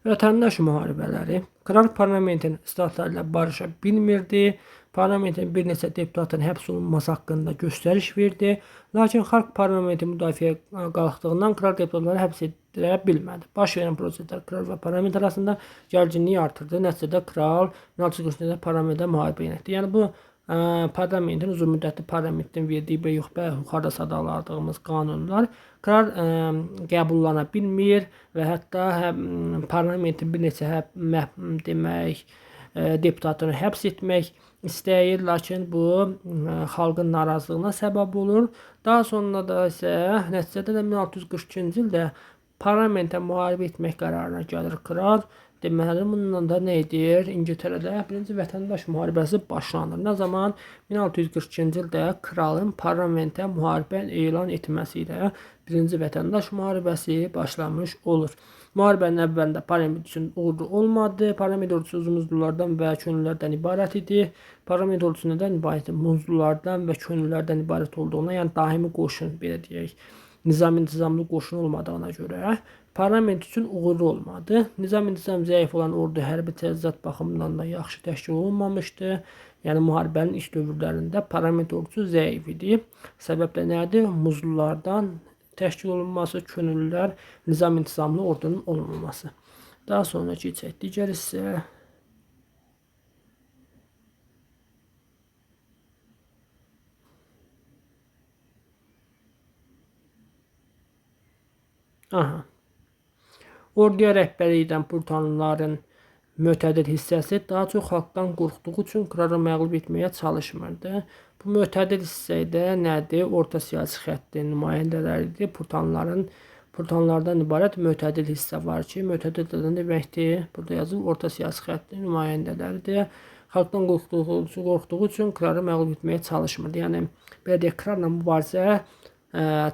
Vətəndaş müharibələri. Kral parlamentin statları ilə barışa bilmirdi. Parlamentin bir neçə deputatın həbs olunması haqqında göstəriş verdi. Lakin xalq parlamenti müdafiəyə qalxdığından kral deputatları həbs etdirə bilmədi. Baş verən proseslər kral və parlament arasında gərginliyi artırdı. Nəticədə kral 1644-də parlamentə müharibə etdi. Yəni bu parlamentin uzun müddətli parlamentin verdiyi və yuxarıda sadaladığımız qanunlar kral qəbullana bilmir və hətta parlamentin bir neçə demək deputatını həbs etmək istəyir, lakin bu xalqın narazılığına səbəb olur. Daha sonra da isə nəticədə də 1642-ci ildə parlamentə müharibə etmək qərarına gəlir kral. Deməli, bununla da nə edir? İngiltərədə birinci vətəndaş müharibəsi başlanır. Nə zaman? 1642-ci ildə kralın parlamentə müharibə elan etməsi ilə birinci vətəndaş müharibəsi başlamış olur. Müharibənin əvvəlində parlament üçün ordu olmadı. Parlament ordusu uzunmuzlulardan və könüllülərdən ibarət idi. Parlament ordusu nədən ibarət idi? Muzlulardan və könüllülərdən ibarət olduğuna, yəni daimi qoşun, belə deyək, nizam-intizamlı qoşun olmadığına görə parlament üçün uğurlu olmadı. Nizam-intizam zəif olan ordu hərbi təchizat baxımından da yaxşı təşkil olunmamışdı. Yəni müharibənin ilk dövrlərində parlament ordusu zəif idi. Səbəb də nədir? Muzlulardan təşkil olunması, könüllülər, nizam-intizamlı ordunun olmaması. Daha sonra keçək digər hissə. Aha. Orduya rəhbərlik edən Puritanların mötədil hissəsi daha çox xalqdan qorxduğu üçün kralı məğlub etməyə çalışmırdı. Bu mötədil hissə də nədir? Orta siyasi xəttin nümayəndələridir. Puritanlardan ibarət mötədil hissə var ki, mötədil də nə deməkdir? Burada yazılıb orta siyasi xəttin nümayəndələridir. Xalqdan qorxduğu üçün kralı məğlub etməyə çalışmırdı. Yəni belə deyək, kralla mübarizə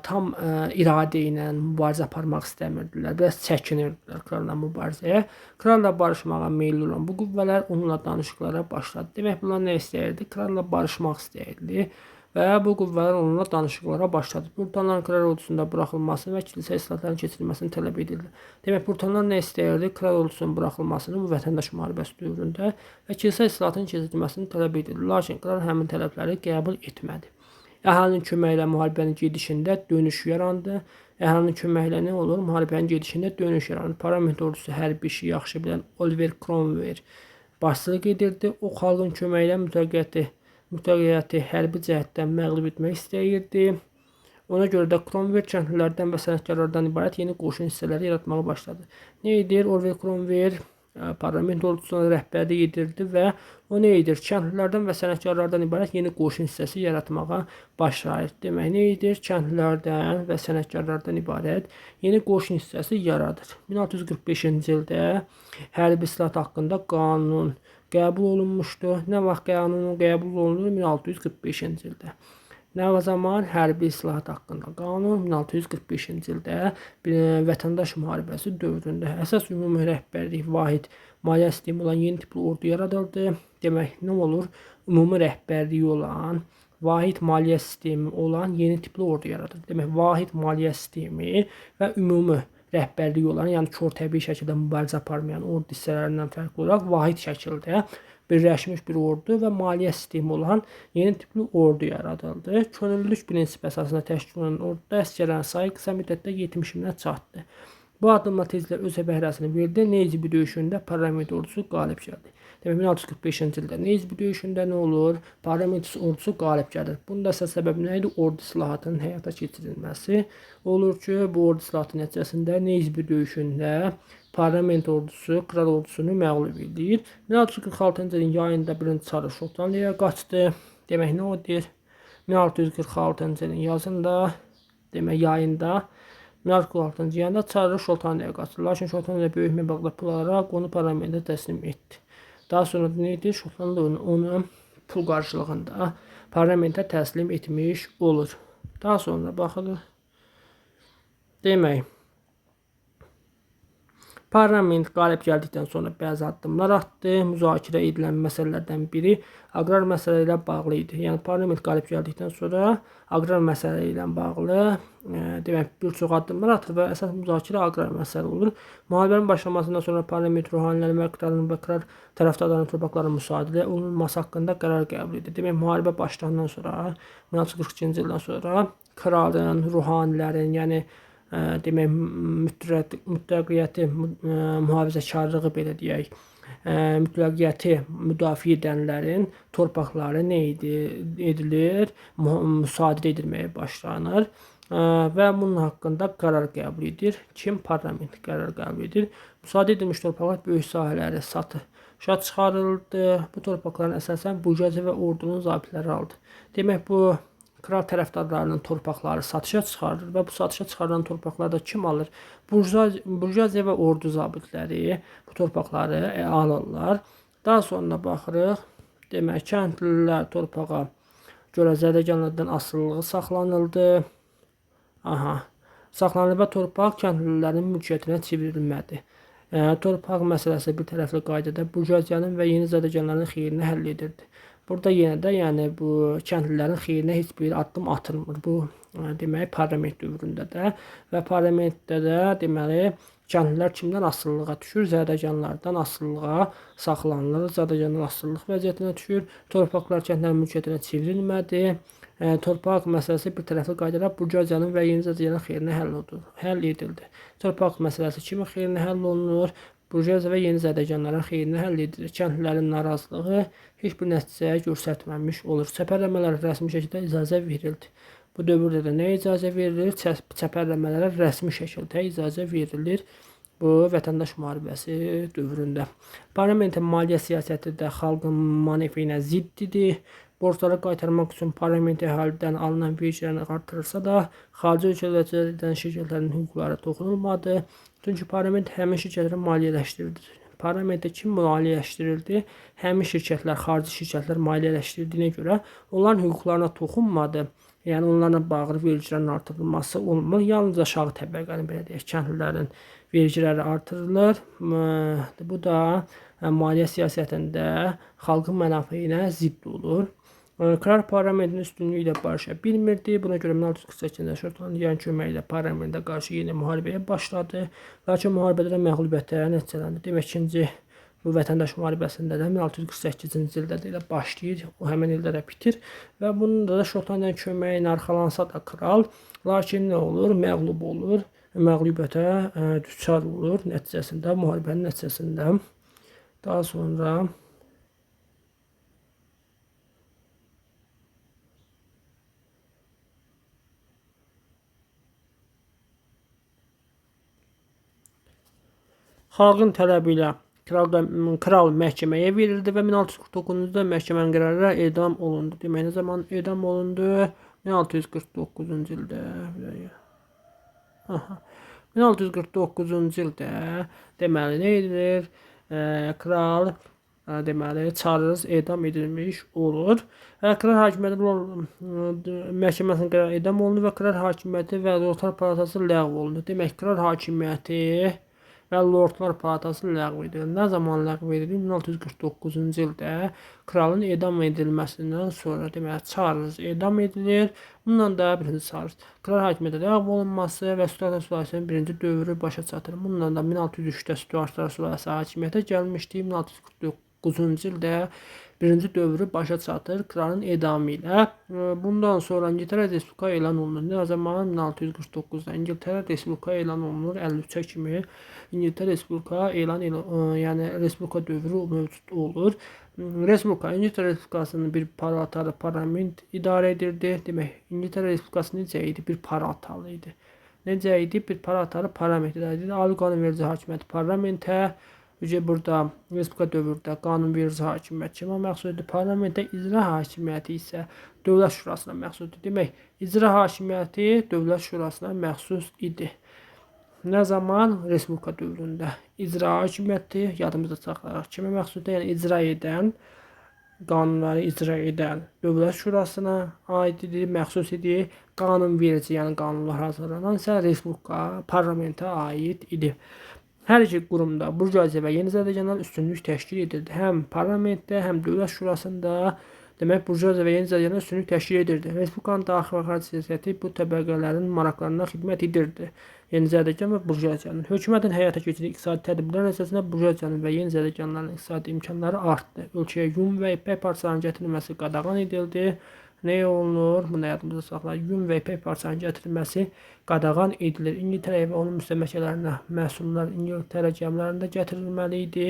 tam iradə ilə mübarizə aparmaq istəmirdilər. Biraz çəkinirdilər kralla mübarizəyə. Kralla barışmağa meyilli olan bu qüvvələr onunla danışıqlara başladı. Demək, bunlar nə istəyirdi? Kralla barışmaq istəyirdi və bu qüvvələr onunla danışıqlara başladı. Puritanların kral ordusunda buraxılmasını və kilsə islahatlarının keçirilməsini tələb edirdi. Demək, Puritanlar nə istəyirdi? Kral ordusunun buraxılmasını bu vətəndaş müharibəsi dövründə və kilsə islahatının keçirilməsini tələb edirdi. Lakin kral həmin tələbləri qəbul etmədi. Əhalinin köməyi ilə müharibənin gedişində dönüş yarandı. Əhalinin köməyi ilə nə olur? Müharibənin gedişində dönüş yarandı. Parlament ordusu hərbi işi yaxşı bilən Oliver Cromwell başçılıq edirdi. O, xalqın köməyi ilə mütləqiyyəti hərbi cəhətdən məğlub etmək istəyirdi. Ona görə də Cromwell kəndlilərdən və sənətkarlardan ibarət yeni qoşun hissələri yaratmağa başladı. Nə edir? Oliver Cromwell parlament ordusuna rəhbərlik edirdi və o nə edir? Kəndlilərdən və sənətkarlardan ibarət yeni qoşun hissəsi yaratmağa başlayır. Demək, nə edir? Kəndlilərdən və sənətkarlardan ibarət yeni qoşun hissəsi yaradır. 1645-ci ildə hərbi islahat haqqında qanun qəbul olunmuşdu. Nə vaxt qanun qəbul olunur? 1645-ci ildə. Nə zaman hərbi islahat haqqında qanun 1645-ci ildə vətəndaş müharibəsi dövründə əsas ümumi rəhbərlik vahid maliyyə sistemi olan yeni tipli ordu yaradıldı. Demək, nə olur? Ümumi rəhbərliyi olan, vahid maliyyə sistemi olan yeni tipli ordu yaradıldı. Demək, vahid maliyyə sistemi və ümumi rəhbərliyi olan, yəni kor təbii şəkildə mübarizə aparmayan ordu hissələrindən fərqli olaraq vahid şəkildə birləşmiş bir ordu və maliyyə sistemi olan yeni tipli ordu yaradıldı. Könüllülük prinsipi əsasında təşkil olunan orduda əsgərlərin sayı qısa müddətdə 70 minə çatdı. Bu addımla tezliklə öz bəhrəsini verdi. Neyzibi döyüşündə parlament ordusu qalib gəldi. Demək, 1645-ci ildə Neyzibi döyüşündə nə olur? Parlament ordusu qalib gəlir. Bunun da əsas səbəbi nə idi? Ordu islahatının həyata keçirilməsi. Olur ki, bu ordu islahatı nəticəsində Neyzibi döyüşündə parlament ordusu kral ordusunu məğlub edir. 1646-cı ilin yayında 1-ci Çarlz Şotlandiyaya qaçdı. Demək, nə o deyir? 1646-cı ilin yazında, demək, yayında 1646-cı yayında Çarlz Şotlandiyaya qaçdı. Lakin Şotlandiya böyük məbləğdə pul alaraq onu parlamentə təslim etdi. Daha sonra nə edir? Şotlandiya onu pul qarşılığında parlamentə təslim etmiş olur. Daha sonra baxılır. Demək, parlament qalib gəldikdən sonra bəzi addımlar atdı. Müzakirə edilən məsələlərdən biri aqrar məsələ ilə bağlı idi. Yəni, parlament qalib gəldikdən sonra aqrar məsələ ilə bağlı demək, bir çox addımlar atır və əsas müzakirə aqrar məsələ olur. Müharibənin başlamasından sonra parlament ruhanilərin və kralın və kral tərəfdarlarının torpaqları müsadirə olunması haqqında qərar qəbul edir. Demək, müharibə başlanandan sonra 1642-ci ildən sonra kralın, ruhanilərin, yəni demək, mütləqiyyəti, mühafizəkarlığı belə deyək, mütləqiyyəti müdafiə edənlərin torpaqları nə edilir? Müsadirə edilməyə başlanır və bunun haqqında qərar qəbul edir. Kim? Parlament qərar qəbul edir. Müsadirə edilmiş torpaqlar böyük sahələri satışa çıxarıldı. Bu torpaqların əsasən burjuaziya və ordunun zabitləri aldı. Demək, bu kral tərəfdarlarının torpaqları satışa çıxarılır və bu satışa çıxarılan torpaqlarda kim alır? Burjuaziya və ordu zabitləri bu torpaqları alırlar. Daha sonra baxırıq, demək, kəndlilər torpağa görə zədəganlardan asılılığı saxlanıldı. Aha, saxlanıldı və torpaq kəndlilərin mülkiyyətinə çevrilmədi. Torpaq məsələsi bir tərəfli qaydada burjuaziyanın və yeni zədəganların xeyrinə həll edirdi. Burada yenə də yəni, bu kəndlilərin xeyrinə heç bir addım atılmır. Bu demək, parlament dövründə də və parlamentdə də deməli, kəndlilər kimdən asılılığa düşür? Zədəganlardan asılılığa saxlanılır. Zədəganlar asılılıq vəziyyətinə düşür. Torpaqlar kəndlərin mülkiyyətinə çevrilmədi. Torpaq məsələsi bir tərəfli qaydada burjuaziyanın və yeni zədəganların xeyrinə həll edildi. Torpaq məsələsi kimin xeyrinə həll olunur? Burjuaziya və yeni zədəganların xeyrinə həll edilir. Kəndlilərin narazılığı heç bir nəticəyə göstərməmiş olur. Səpərləmələr rəsmi şəkildə icazə verildi. Bu dövrdə də nəyə icazə verilir? Çəpərləmələrə rəsmi şəkildə icazə verilir. Bu vətəndaş müharibəsi dövründə. Parlamentin maliyyə siyasəti də xalqın mənefeyinə zidd idi. Borcları qaytarmaq üçün parlament əhalidən alınan vergilərini artırırsa da, xarici ölkələrdə ticarət edən şirkətlərin hüquqları toxunulmadı. Çünki parlament həmin şirkətləri maliyyələşdirirdi. Parlamentdə kim maliyyələşdirildi? Həmin şirkətlər, xarici şirkətlər maliyyələşdirildiyinə görə onların hüquqlarına toxunmadı. Yəni onlarla bağlı vergilərin artırılması olmur. Yalnız aşağı təbəqənin, belə deyək, kəndlilərin vergiləri artırılır. Bu da maliyyə siyasətində xalqın mənafeyinə zidd olur. Kral parlamentin üstünlüyü ilə barışa bilmirdi. Buna görə 1648-ci Şotlandiyanın köməyi ilə parlamentə qarşı yeni müharibəyə başladı. Lakin müharibədə də məğlubiyyətə nəticələndi. Demək, ikinci bu vətəndaş müharibəsində də 1648-ci ildə də elə başlayır, o həmin ildə də bitir və bunun da Şotlandiyanın köməyi ilə arxalansa da kral, lakin nə olur? Məğlub olur, məğlubiyyətə düçar olur nəticəsində, müharibənin nəticəsində. Daha sonra xalqın tələbi ilə kral məhkəməyə verildi və 1649-cu ildə məhkəmənin qərarı ilə edam olundu. Demək, nə zaman edam olundu? 1649-cu ildə. Aha. 1649-cu ildə deməli nə edilir? Kral deməli Charles edam edilmiş olur. Və kral hakimiyyəti məhkəməsinin qərarı edam olundu və kral hakimiyyəti və Lordlar Palatası ləğv olundu. Demək, kral hakimiyyəti və Lordlar Palatası ləğv edilir. Nə zaman ləğv edilir? 1649-cu ildə kralın edam edilməsindən sonra, deməli Charles edam edilir. Bundan da birinci Charles kral hakimiyyəti ləğv olunması və Stuartlar sülaləsinin birinci dövrü başa çatır. Bundan da 1603-də Stuartlar sülaləsi hakimiyyətə gəlmişdi. 1649-cu ildə birinci dövrü başa çatır kralın edamı ilə. Bundan sonra İngiltərə Respublika elan olunur. Nə zaman? 1649-da İngiltərə Respublika elan olunur. 53-ə kimi İngiltərə Respublika elan, yəni Respublika dövrü mövcud olur. Respublika İngiltərə Respublikasının bir palatalı parlament idarə edirdi. Demək, İngiltərə Respublikası necə idi? Bir palatalı idi. Necə idi? Bir palatalı parlament idarə edirdi. Ali qanunverici hakimiyyəti parlamentə. Ücə burada Respublika dövründə qanunverici hakimiyyət kimə məxsus idi? Parlamentə, icra hakimiyyəti isə Dövlət Şurasına məxsus idi. Demək, icra hakimiyyəti Dövlət Şurasına məxsus idi. Nə zaman? Respublika dövründə. İcra hakimiyyəti yadımızda saxlayaraq kimə məxsusdur? Yəni icra edən, qanunları icra edən Dövlət Şurasına aid idi, məxsus idi. Qanunverici, yəni qanunlar hazırlanan isə Respublika parlamentə aid idi. Hər iki qurumda burjuaziya və yenizadəganlar üstünlük təşkil edirdi. Həm parlamentdə, həm Dövlət Şurasında demək, burjuaziya və yenizadəganlar üstünlük təşkil edirdi. Respublikanın daxili və xarici siyasəti bu təbəqələrin maraqlarına xidmət edirdi. Yenizadəgan və burjuaziyanın. Hökumətin həyata keçirdiyi iqtisadi tədbirlər nəticəsində burjuaziyanın və yenizadəganların iqtisadi imkanları artdı. Ölkəyə yun və ipək parçalarının gətirilməsi qadağan edildi. Nə olunur? Bunu yadımızda saxlayaq. Yun və ipək parçalarının gətirilməsi qadağan edilir. İngiltərəyə və onun müstəmləkələrinə məhsullar İngiltərə gəmilərində gətirilməli idi.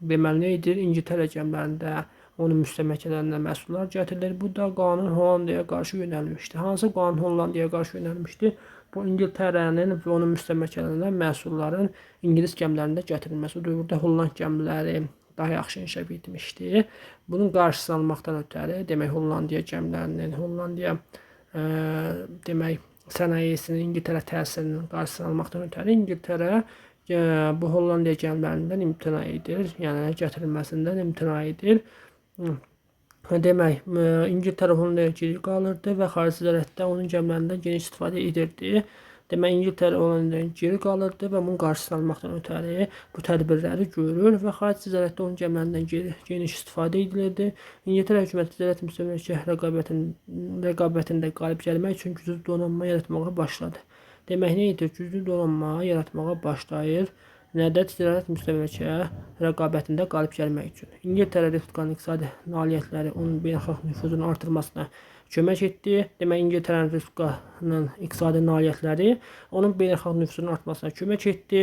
Deməli, nə edir? İngiltərə gəmilərində onun müstəmləkələrinə məhsullar gətirilir. Bu da qanun Hollandiyaya qarşı yönəlmişdi. Hansı qanun Hollandiyaya qarşı yönəlmişdi? Bu İngiltərənin və onun müstəmləkələrinə məhsulların İngilis gəmilərində gətirilməsi. O dövrdə Holland gəmiləri daha yaxşı inkişaf etmişdi. Bunun qarşısını almaqdan ötəri, demək, Hollandiya gəmilərinin, Hollandiya demək, sənayesinin İngiltərə təsirinin qarşısını almaqdan ötəri İngiltərə bu Hollandiya gəmilərindən imtina edir, yəni gətirilməsindən imtina edir. Demək, İngiltərə Hollandiyaya geri qalırdı və xarici ticarətdə onun gəmilərindən geniş istifadə edirdi. Demək, İngiltərə Hollandiyadan geri qalırdı və bunun qarşısını almaqdan ötəri bu tədbirləri görür və xarici ticarətdə onun gəmilərindən geniş istifadə edilirdi. İngiltərə hökuməti ticarət müstəmləkə rəqabətində qalib gəlmək üçün güclü donanma yaratmağa başladı. Demək, nə edir? Güclü donanma yaratmağa başlayır. Nədə? Ticarət müstəmləkə rəqabətində qalib gəlmək üçün. İngiltərə Respublikanın iqtisadi nailiyyətləri onun beynəlxalq nüfuzunu artırmasına kömək etdi. Demək, İngiltərənin Respublikanın iqtisadi nailiyyətləri onun beynəlxalq nüfuzunun artmasına kömək etdi.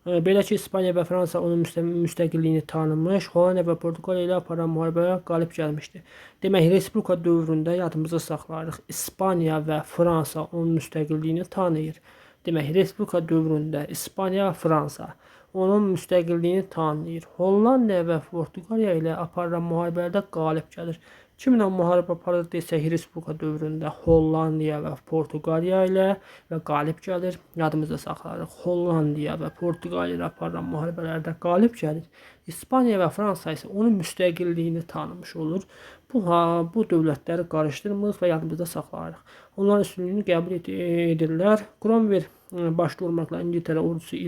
Belə ki, İspaniya və Fransa onun müstəqilliyini tanımış, Hollandiya və Portuqaliya ilə aparılan müharibəyə qalib gəlmişdi. Demək, Respublika dövründə yadımızda saxlayırıq. İspaniya və Fransa onun müstəqilliyini tanıyır. Demək, Respublika dövründə İspaniya və Fransa onun müstəqilliyini tanıyır. Hollandiya və Portuqaliya ilə aparılan müharibələrdə qalib gəlir. Kimlə müharibə aparır desək, Respublika dövründə Hollandiya və Portuqaliya ilə və qalib gəlir. Yadımızda saxlayırıq. Hollandiya və Portuqaliya ilə aparılan müharibələrdə qalib gəlir. İspaniya və Fransa isə onun müstəqilliyini tanımış olur. Bu dövlətləri qarışdırmırıq və yadımızda saxlayırıq. Onların üstünlüyünü qəbul edirlər. Cromwell başda olmaqla İngiltərə ordusu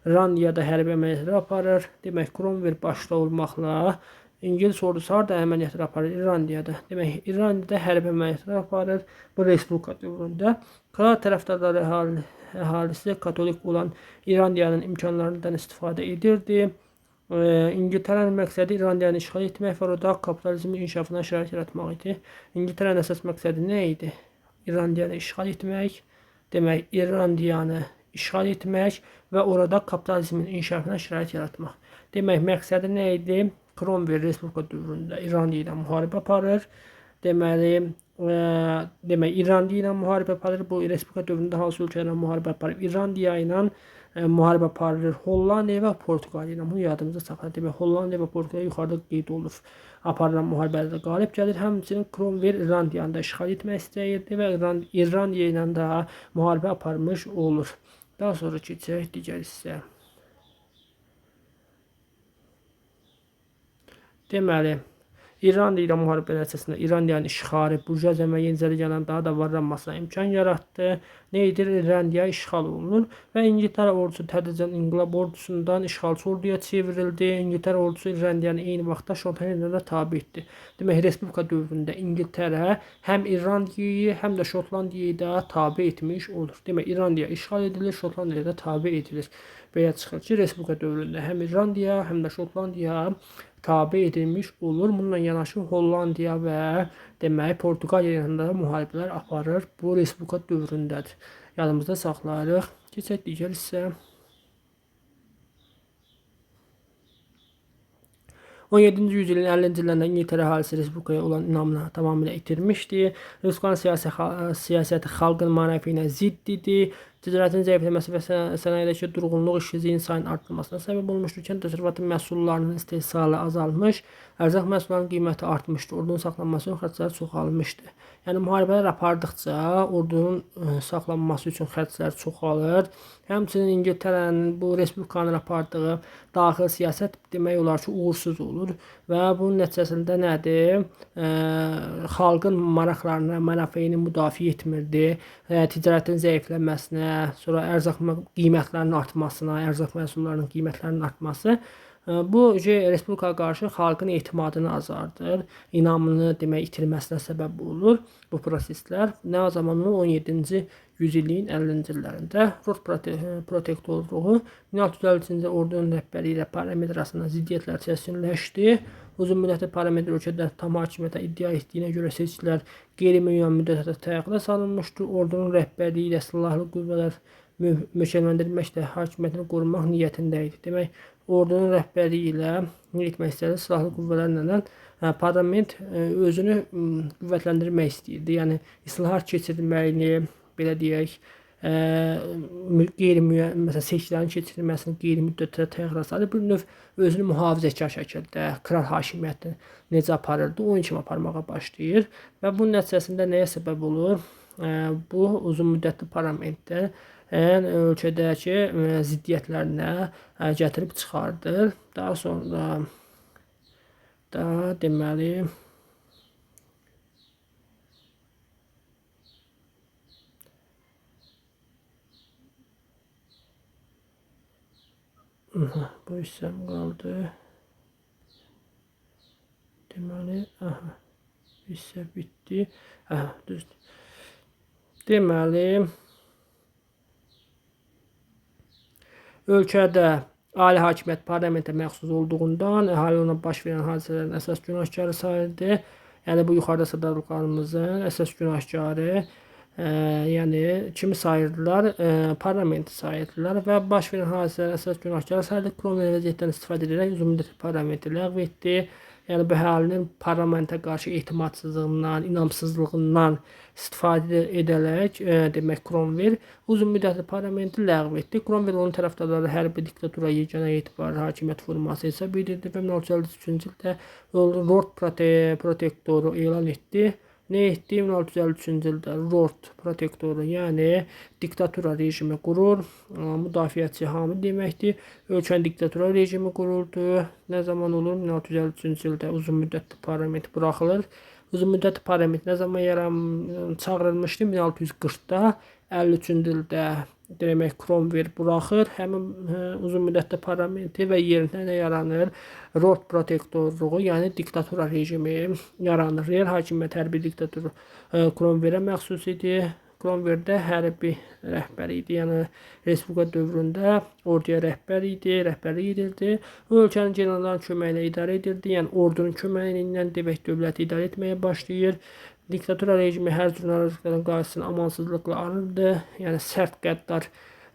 İrlandiyada hərbi əməliyyatlar aparır. Demək, Cromwell başda olmaqla İngilis ordusu harda əməliyyatlar aparır? İrlandiyada. Demək, İrlandiyada hərbi əməliyyatlar aparır. Bu Respublika dövründə. Kral tərəfdarları əhalisi katolik olan İrlandiyanın imkanlarından istifadə edirdi. İngiltərənin məqsədi İrlandiyanı işğal etmək və orada kapitalizmin inkişafına şərait yaratmaq idi. İngiltərənin əsas məqsədi nə idi? İrlandiyanı işğal etmək. Demək, İrlandiyanı işğal etmək və orada kapitalizmin inkişafına şərait yaratmaq. Demək, məqsədi nə idi? Cromwell Respublika dövründə İrlandiya ilə müharibə aparır. Deməli, demək İrlandiya ilə müharibə aparır. Bu Respublika dövründə hansı ölkələrlə müharibə aparır? İrlandiya ilə müharibə aparır. Hollandiya və Portuqaliya ilə. Bunu yadımızda saxlayın. Demək, Hollandiya və Portuqaliya yuxarıda qeyd olunur. Aparılan müharibələrdə qalib gəlir. Həmçinin Cromwell İrlandiyanı da işğal etmək istəyirdi və İrlandiya ilə də müharibə aparmış olur. Daha sonra keçək digər hissə. Deməli, İrlandiya ilə müharibə nəticəsində İrlandiyanın işğalı burjuaziya və yenicəli gələn daha da varlanmasına imkan yaratdı. Nə edir? İrlandiya işğal olunur və İngiltərə ordusu tədricən inqilab ordusundan işğalçı orduya çevrildi. İngiltərə ordusu İrlandiyanı eyni vaxtda Şotlandiyaya da tabe etdi. Demək, Respublika dövründə İngiltərə həm İrlandiyayı, həm də Şotlandiyayı da tabe etmiş olur. Demək, İrlandiya işğal edilir, Şotlandiya da tabe edilir. Belə çıxır ki, Respublika dövründə həm İrlandiya, həm də Şotlandiya tabe edilmiş olur. Bununla yanaşı Hollandiya və demək Portuqaliya ilə də müharibələr aparır. Bu Respublika dövründədir. Yadımızda saxlayırıq. Keçək digər hissə. 17-ci yüzyılın 50-ci illərində İngiltərə əhalisi Respublikaya olan inamını tamamilə itirmişdi. Respublikanın siyasəti xalqın mənafeyinə ilə zidd idi. Ticarətin zəifləməsi və sənayedəki durğunluq işsizliyin sayının artırılmasına səbəb olmuşdur. Kənd təsərrüfatı məhsullarının istehsalı azalmış, ərzaq məhsullarının qiyməti artmışdı. Ordunun saxlanması üçün xərclər çoxalmışdı. Yəni müharibələr apardıqca ordunun saxlanması üçün xərclər çoxalır. Həmçinin İngiltərənin bu Respublikanın apardığı daxili siyasət demək olar ki, uğursuz olur və bunun nəticəsində nədir? Xalqın maraqlarını, mənafeyini müdafiə etmirdi. Ticarətin zəifləməsinə, sonra ərzaq qiymətlərinin artmasına, ərzaq məhsullarının qiymətlərinin artması bu Respublikaya qarşı xalqın etimadını azaldır, inamını demək itirməsinə səbəb olur bu proseslər. Nə zaman 17-ci yüzilliyin 50-ci illərində Rus protektorluğu 1653-cü ordunun rəhbəri ilə parlament arasında ziddiyyətlər kəskinləşdi. Uzun müddətli parlament ölkədə tam hakimiyyətə iddia etdiyinə görə seçkilər qeyri-müəyyən müddətə təxirə salınmışdı. Ordunun rəhbərliyi ilə silahlı qüvvələr möhkəmləndirməklə hakimiyyətini qorumaq niyyətində idi. Demək, ordunun rəhbərliyi ilə nə etmək istəyirdi? Silahlı qüvvələrlə parlament özünü qüvvətləndirmək istəyirdi. Yəni islahat keçirməyini, belə deyək, qeyri-müəyyən, məsələn, seçkilərin keçirilməsini qeyri-müddətə təxirə salır. Bir növ özünü mühafizəkar şəkildə kral hakimiyyətini necə aparırdı, onun kimi aparmağa başlayır və bunun nəticəsində nəyə səbəb olur? Bu uzun müddətli parlamentdə ölkədəki ziddiyyətlərinə gətirib çıxardır. Daha sonra da deməli bu hissəm qaldı. Deməli, aha, hissə bitdi. Aha, düzdür. Deməli, ölkədə ali hakimiyyət parlamentə məxsus olduğundan əhali ona baş verən hadisələrin əsas günahkarı sayıldı. Yəni bu yuxarıda sadalıqlarımızın əsas günahkarı Yəni kimi sayırdılar? Parlamenti sayırdılar və baş verən hadisələrin əsas günahkarı sayıldı. Cromwell vəziyyətdən istifadə edərək uzunmüddətli parlamenti ləğv etdi. Yəni bu əhalinin parlamentə qarşı etimadsızlığından, inamsızlığından istifadə edərək, demək Cromwell uzunmüddətli parlamenti ləğv etdi. Cromwell onun tərəfdarları hərbi diktatura yeganə etibarlı hakimiyyət forması hesab edirdi və 1653-cü ildə Lord Protektoru elan etdi. Nə etdi? 1653-cü ildə Lord Protektoru, yəni diktatura rejimi qurur. Müdafiəçi hamı deməkdir. Ölkənin diktatura rejimi quruldu. Nə zaman olur? 1653-cü ildə uzunmüddətli parlament buraxılır. Uzunmüddətli parlament nə zaman çağırılmışdı? 1640-da. 53-cü ildə demək Cromwell buraxır həmin uzunmüddətli parlamenti və yerinə nə yaranır? Lord Protektorluğu, yəni diktatura rejimi yaranır. Real hakimiyyət hərbi diktator Cromwell-ə məxsus idi. Cromwell də hərbi rəhbər idi. Yəni Respublika dövründə orduya rəhbər idi, rəhbərlik edirdi. O ölkənin generalların köməyi ilə idarə edirdi. Yəni ordunun köməyi ilə demək dövləti idarə etməyə başlayır. Diktatura rejimi hər cür narazılıqların qarşısını amansızlıqla alırdı. Yəni sərt qəddar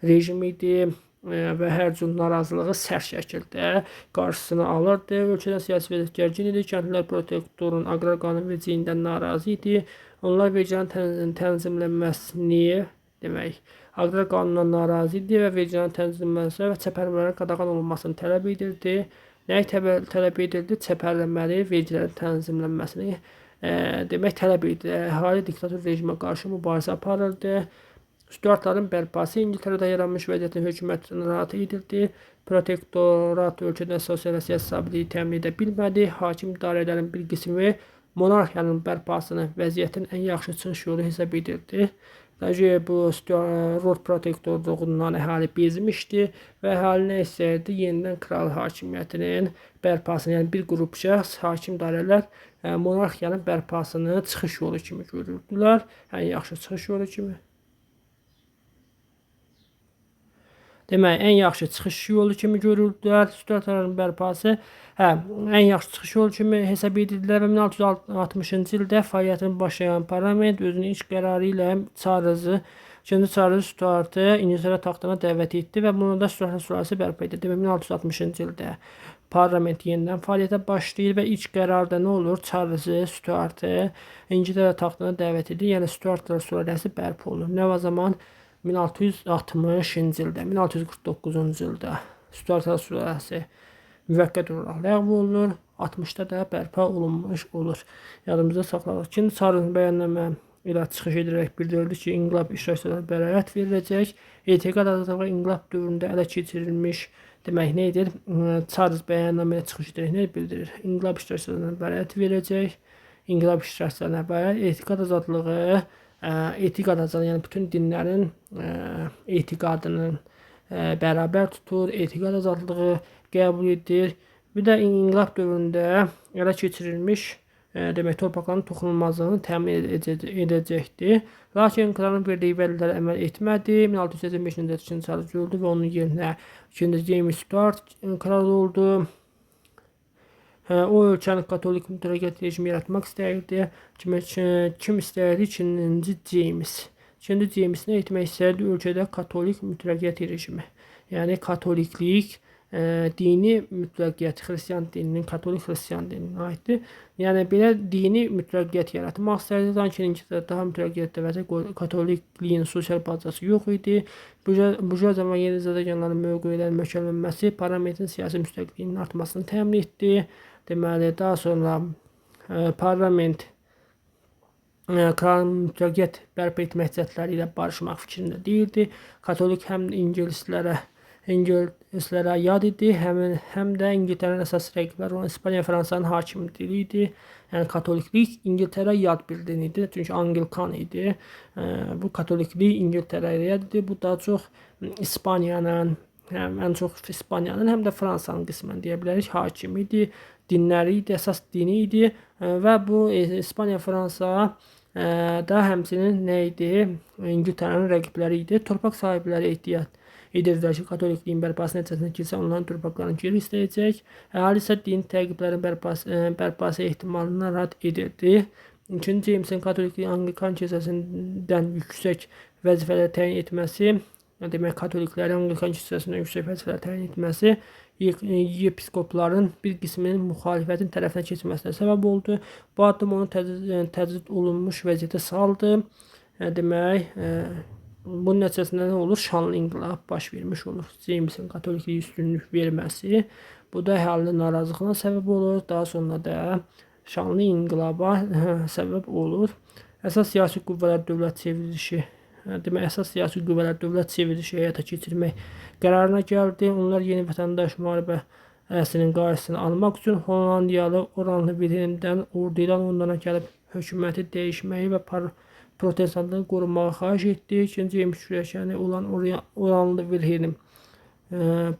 rejim idi və hər cür narazılığı sərt şəkildə qarşısını alırdı. Ölkədə siyasi vəziyyət gərgin idi. Kəndlilər protektorun aqrar qanunvericiliyindən narazı idi. Onlar vergilərin tənzimlənməsini, demək, aqrar qanundan narazı idi və vergilərin tənzimlənməsi və çəpərlələrin qadağan olunmasını tələb edirdi. Nəyi tələb edirdi? Çəpərləməli vergilərin tənzimlənməsini demək tələb edirdi. Əhali diktator rejimə qarşı mübarizə aparırdı. Stuartların bərpası İngiltərədə yaranmış vəziyyətin hökumət narahat edirdi. Protektorat ölkədə sosial və siyasi sabitliyi təmin edə bilmədi. Hakim idarələrin bir qismi monarxiyanın bərpasını vəziyyətin ən yaxşı çıxış yolu hesab edirdi. Bu Lord Protektorluğundan əhali bezmişdi və əhali nə istəyirdi? Yenidən kral hakimiyyətinin bərpasını, yəni bir qrup şəxs, hakim idarələr monarxiyanın bərpasını çıxış yolu kimi görürdülər. Ən yaxşı çıxış yolu kimi. Demək, ən yaxşı çıxış yolu kimi görürdülər. Stuartların bərpası, ən yaxşı çıxış yolu kimi hesab edirdilər və 1660-cı ildə fəaliyyətini başlayan parlament özünün ilk qərarı ilə Çarlızı, 2-ci Çarlız Stuartı İngiltərə taxtına dəvət etdi və bunu da Stuartlar sülaləsi bərpa etdi. Demək, 1660-cı ildə parlament yenidən fəaliyyətə başlayır və ilk qərarda nə olur? Çarlızı, Stuartı İngiltərə taxtına dəvət edir. Yəni Stuartlar sülaləsi bərpa olunur. Nə o zaman? 1660-cı ildə, 1649-cu ildə Stuartlar sülaləsi müvəqqəti olaraq ləğv olunur. 60-da da bərpa olunmuş olur. Yadımızda saxlayaq ki, Çarlızın bəyannamə ilə çıxış edərək bildirildi ki, inqilab iştirakçılarına bəraət veriləcək. Etiqad azadlığı inqilab dövründə ələ keçirilmiş, demək nə edir? Çarlız bəyannamə ilə çıxış edərək nə bildirir? İnqilab iştirakçılarına bəraət veriləcək. İnqilab iştirakçılarına bəraət, etiqad azadlığı, etiqad azadlığı, yəni bütün dinlərin etiqadının bərabər tutur, etiqad azadlığı qəbul edir. Bir də inqilab dövründə ələ keçirilmiş demək torpaqların toxunulmazlığını təmin edəcəkdi. Lakin kralın verdiyi vədlərə əməl etmədi. 1685-ci ildə 2-ci Çarlız öldü və onun yerinə 2-ci James Stuart kral oldu. O ölkənin katolik mütləqiyyət rejimi yaratmaq istəyirdi. Kim istəyirdi? 2-ci James. 2-ci James nə etmək istəyirdi? Ölkədə katolik mütləqiyyət rejimi. Yəni katoliklik, dini mütləqiyyət, xristian dininin, katolik xristian dininə aiddir. Yəni belə dini mütləqiyyət yaratmaq istəyirdi. Lakin İngiltərədə daha mütləqiyyət dəvəti katolikliyin sosial bazası yox idi. Burjuaziya və yeni zədəganların mövqelərinin möhkəmlənməsi parlamentin siyasi müstəqilliyinin artmasını təmin etdi. Deməli, daha sonra parlament kralın mütləqiyyət bərpa etmək cəhdləri ilə barışmaq fikrində deyildi. Katolik həm ingilislərə yad idi, həm də İngiltərənin əsas rəqibləri olan İspaniya, Fransanın hakim dili idi. Yəni katoliklik İngiltərə yad bir din idi, çünki Anglikan idi. Bu katoliklik İngiltərəyə yad idi. Bu daha çox İspaniyanın, həm ən çox İspaniyanın, həm də Fransanın qismən deyə bilərik hakim idi, dinləri idi, əsas dini idi və bu İspaniya, Fransa da həmçinin nə idi? İngiltərənin rəqibləri idi. Torpaq sahibləri ehtiyat edirdilər ki, katolikliyin bərpası nəticəsində kilsə onların torpaqlarını geri istəyəcək. Əhali isə dini təqiblərin bərpası ehtimalını narahat edirdi. İkinci Ceymsin Katolikliyi Anglikan kilsəsindən yüksək vəzifələrə təyin etməsi, demək katoliklərin Anglikan kilsəsindən yüksək vəzifələrə təyin etməsi yepiskopların bir qisminin müxalifətin tərəfinə keçməsinə səbəb oldu. Bu addım onu təcrid olunmuş vəziyyətə saldı. Demək, bunun nəticəsində nə olur? Şanlı inqilab baş vermiş olur. Ceymsin katolikliyə üstünlük verməsi, bu da əhalinin narazılığına səbəb olur. Daha sonra da şanlı inqilaba səbəb olur. Əsas siyasi qüvvələr dövlət çevrilişi, demək, əsas siyasi qüvvələr dövlət çevrilişi həyata keçirmək qərarına gəldi. Onlar yeni vətəndaş müharibəsinin qarşısını almaq üçün Hollandiyalı Oranlı Vilhelmdən ordu ilə Londona gəlib hökuməti dəyişməyi və protestantlığı qorumağı xahiş etdi. İkinci Ceyms kürəkəni olan Oranlı Vilhelm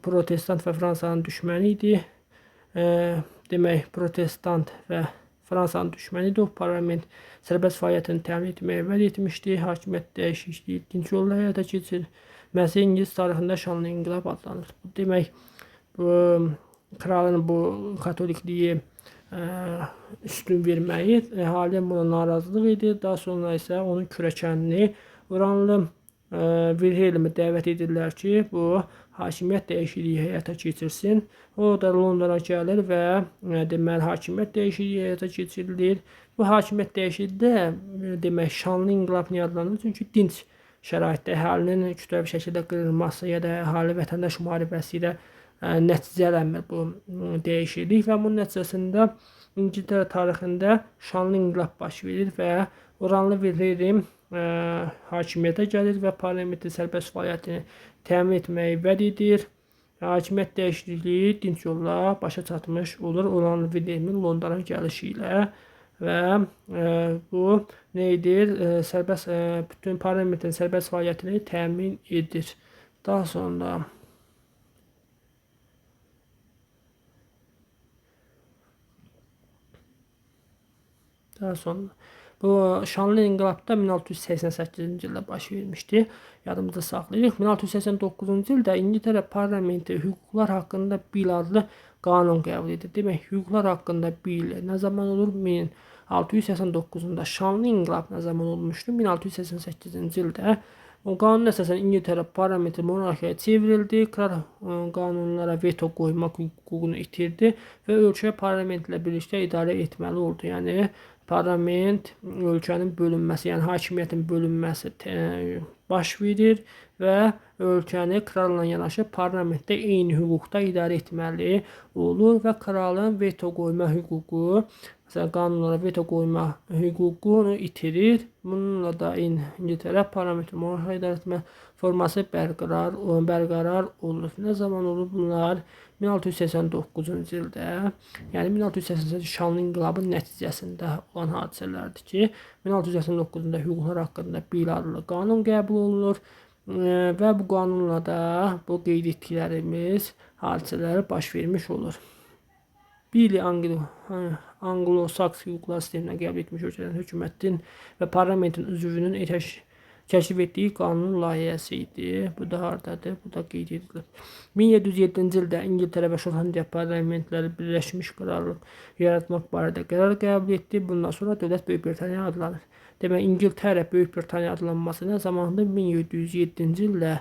protestant və Fransanın düşməni idi. Demək, protestant və Fransanın düşməni idi. O parlament sərbəst fəaliyyətini təmin etməyə vəd etmişdi. Hakimiyyət dəyişikliyi dinc yolla həyata keçirilməsi İngilis tarixində şanlı inqilab adlanır. Demək, bu kralın bu katolikliyi üstün verməyi əhalinin buna narazılıq idi. Daha sonra isə onun kürəkənini Oranlı Vilhelmi dəvət edirlər ki, bu hakimiyyət dəyişikliyi həyata keçirsin. O da Londona gəlir və deməli hakimiyyət dəyişikliyi həyata keçirilir. Bu hakimiyyət dəyişikliyi də demək şanlı inqilab niyə adlanır? Çünki dinc şəraitdə əhalinin kütləvi şəkildə qırılması ya da əhali vətəndaş müharibəsi ilə nəticələnmir bu dəyişiklik və bunun nəticəsində İngiltərə tarixində şanlı inqilab baş verir və Oranlı Vilhelm hakimiyyətə gəlir və parlamentin sərbəst fəaliyyətini təmin etməyi vəd edir. Hakimiyyət dəyişikliyi dinc yolla başa çatmış olur Oranlı Vilhelmin Londona gəlişi ilə və bu nə edir? Sərbəst bütün parlamentin sərbəst fəaliyyətini təmin edir. Daha sonra bu şanlı inqilabda 1688-ci ildə baş vermişdi. Yadımızda saxlayırıq. 1689-cu ildə İngiltərə parlamenti hüquqlar haqqında bil adlı qanun qəbul edir. Demək, hüquqlar haqqında bil nə zaman olur? 1689-da. Şanlı inqilab nə zaman olmuşdu? 1688-ci ildə. O qanun əsasən İngiltərə parlamenti monarxiyaya çevrildi. Kral qanunlara veto qoymaq hüququnu itirdi və ölkə parlamentlə birlikdə idarə etməli oldu. Yəni parlament ölkənin bölünməsi, yəni hakimiyyətin bölünməsi baş verir və ölkəni kralla yanaşı parlamentdə eyni hüquqda idarə etməli olur və kralın veto qoyma hüququ, məsələn, qanunlara veto qoyma hüququnu itirir. Bununla da İngiltərə parlamenti monarxiya idarə etmə forması bərqərar olur. Nə zaman olur bunlar? 1689-cu ildə, yəni 1688 şanlı inqilabın nəticəsində olan hadisələrdir ki, 1689-da hüquqlar haqqında bil adlı qanun qəbul olunur və bu qanunla da bu qeyd etdiklərimiz hadisələr baş vermiş olur. Bili Anglo-Saks hüquqlar sisteminə qəbul etmiş ölkələrin hökumətin və parlamentin üzvünün təklif etdiyi qanun layihəsi idi. Bu da hardadır? Bu da qeyd edilir. 1707-ci ildə İngiltərə və Şotlandiya parlamentləri Birləşmiş Krallıq yaratmaq barədə qərar qəbul etdi. Bundan sonra dövlət Böyük Britaniya adlanır. Demək, İngiltərə Böyük Britaniya adlanması nə zamandır? 1707-ci ildə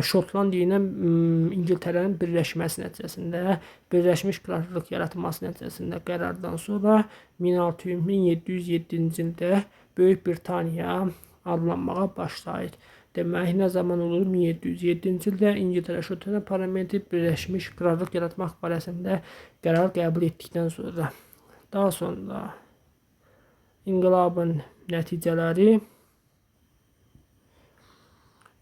Şotlandiya ilə İngiltərənin birləşməsi nəticəsində, Birləşmiş Krallıq yaratması nəticəsində qərardan sonra 1707-ci ildə Böyük Britaniya adlanmağa başlayır. Demək, nə zaman olur? 1707-ci ildə İngiltərə Şotlandiya parlamenti Birləşmiş Krallıq yaratmaq barəsində qərar qəbul etdikdən sonra. Daha sonra inqilabın nəticələri.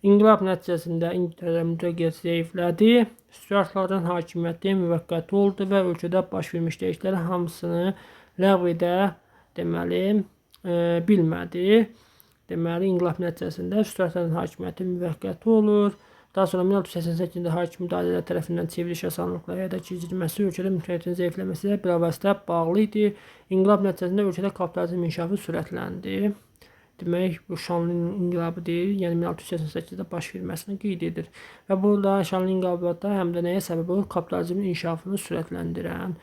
İnqilab nəticəsində İngiltərə mütləq zəiflədi. Stuartların hakimiyyəti müvəqqəti oldu və ölkədə baş vermiş dəyişikliklərin hamısını ləğv edə deməli, bilmədi. Deməli, inqilab nəticəsində Stuartların hakimiyyəti müvəqqəti olur. Daha sonra 1688-ci ildə hakim dairələr tərəfindən çevriliş asanlıqla həyata keçirilməsi ölkədə mülkiyyətin zəifləməsi ilə bilavasitə bağlı idi. İnqilab nəticəsində ölkədə kapitalizm inkişafı sürətləndi. Demək, bu şanlı inqilabı deyil, yəni 1688-də baş verməsini qeyd edir. Və bu da şanlı inqilabda həm də nəyə səbəb olur? Kapitalizmin inkişafını sürətləndirən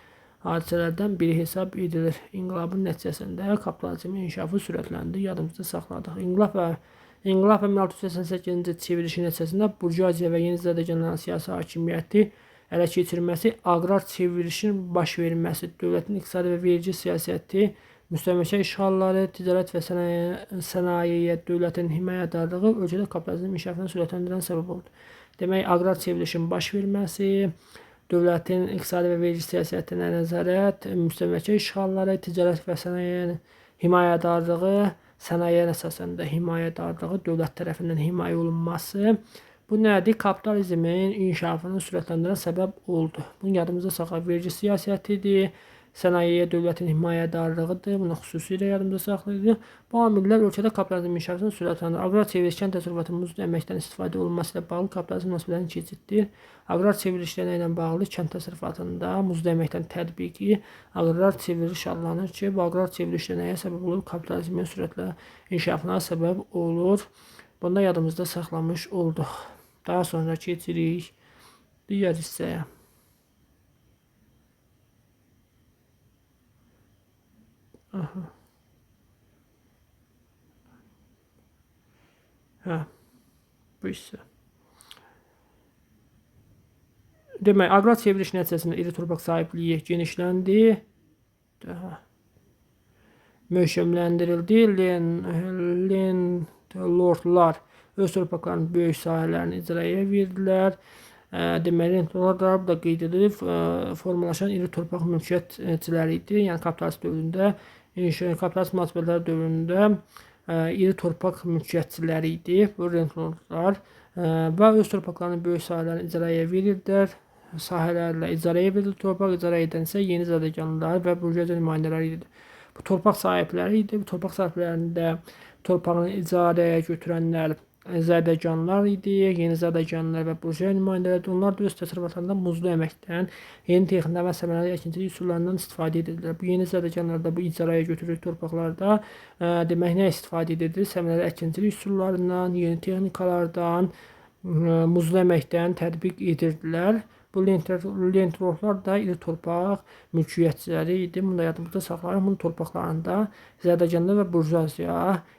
hadisələrdən biri hesab edilir. İnqilabın nəticəsində kapitalizmin inkişafı sürətləndi. Yadımızda saxladıq. İnqilab və 1688-ci çevrilişi nəticəsində burjuaziya və yeni zədəganların siyasi hakimiyyəti ələ keçirməsi, aqrar çevrilişin baş verməsi, dövlətin iqtisadi və vergi siyasəti, müstəmləkə işğalları, ticarət və sənayeyə dövlətin himayədarlığı ölkədə kapitalizmin inkişafını sürətləndirən səbəb oldu. Demək, aqrar çevrilişin baş verməsi, dövlətin iqtisadi və vergi siyasətinə nəzarət, müstəmləkə işğalları, ticarət və sənayenin himayədarlığı, sənayeyə əsasən də himayədarlığı, dövlət tərəfindən himayə olunması. Bu nədir? Kapitalizmin inkişafını sürətləndirən səbəb oldu. Bunu yadımızda saxlayaq. Vergi siyasətidir, sənayeyə dövlətin himayədarlığıdır. Bunu xüsusilə yadımızda saxlayırıq. Bu amillər ölkədə kapitalizmin inkişafını sürətləndirir. Aqrar çevriliş kənd təsərrüfatı muzd əməkdən istifadə olunması ilə bağlı kapitalizm münasibətlərinin keçiddir. Aqrar çevrilişlə nə ilə bağlı? Kənd təsərrüfatında muzd əməkdən tətbiqi aqrar çevriliş adlanır ki, bu aqrar çevrilişlə nəyə səbəb olur? Kapitalizmin sürətlə inkişafına səbəb olur. Bunu da yadımızda saxlamış olduq. Daha sonra keçirik digər hissəyə. Aha. Hə, bu hissə. Demək, aqrar çevriliş nəticəsində iri torpaq sahibliyi genişləndi. Daha möhkəmləndirildi. Lordlar öz torpaqlarının böyük sahələrini icraya verdilər. Deməli, rentlordlar da qeyd edilib, formalaşan iri torpaq mülkiyyətçiləri idi. Yəni, kapitalist dövründə, kapitalist münasibətləri dövründə iri torpaq mülkiyyətçiləri idi. Bu rentlordlar və öz torpaqlarının böyük sahələrini icraya verirdilər. Sahələrlə icarəyə verildi torpaq, icarə edən isə yeni zədəganlar və burjuaziya nümayəndələri idi. Bu torpaq sahibləri idi. Bu torpaq sahiblərində torpağını icarəyə götürənlər zədəganlar idi, yeni zədəganlar və burjuaziya nümayəndələri. Onlar da öz təsərrüfatlarında muzlu əməkdən, yeni texnika və səmərəli əkinçilik üsullarından istifadə edirdilər. Bu yeni zədəganlar da bu icarəyə götürülük torpaqlarda demək nə istifadə edirdi? Səmərəli əkinçilik üsullarından, yeni texnikalardan, muzlu əməkdən tətbiq edirdilər. Bu lentroflar da iri torpaq mülkiyyətçiləri idi. Bunu da yadımızda saxlayırıq. Bunun torpaqlarında zədəganlar və burjuaziya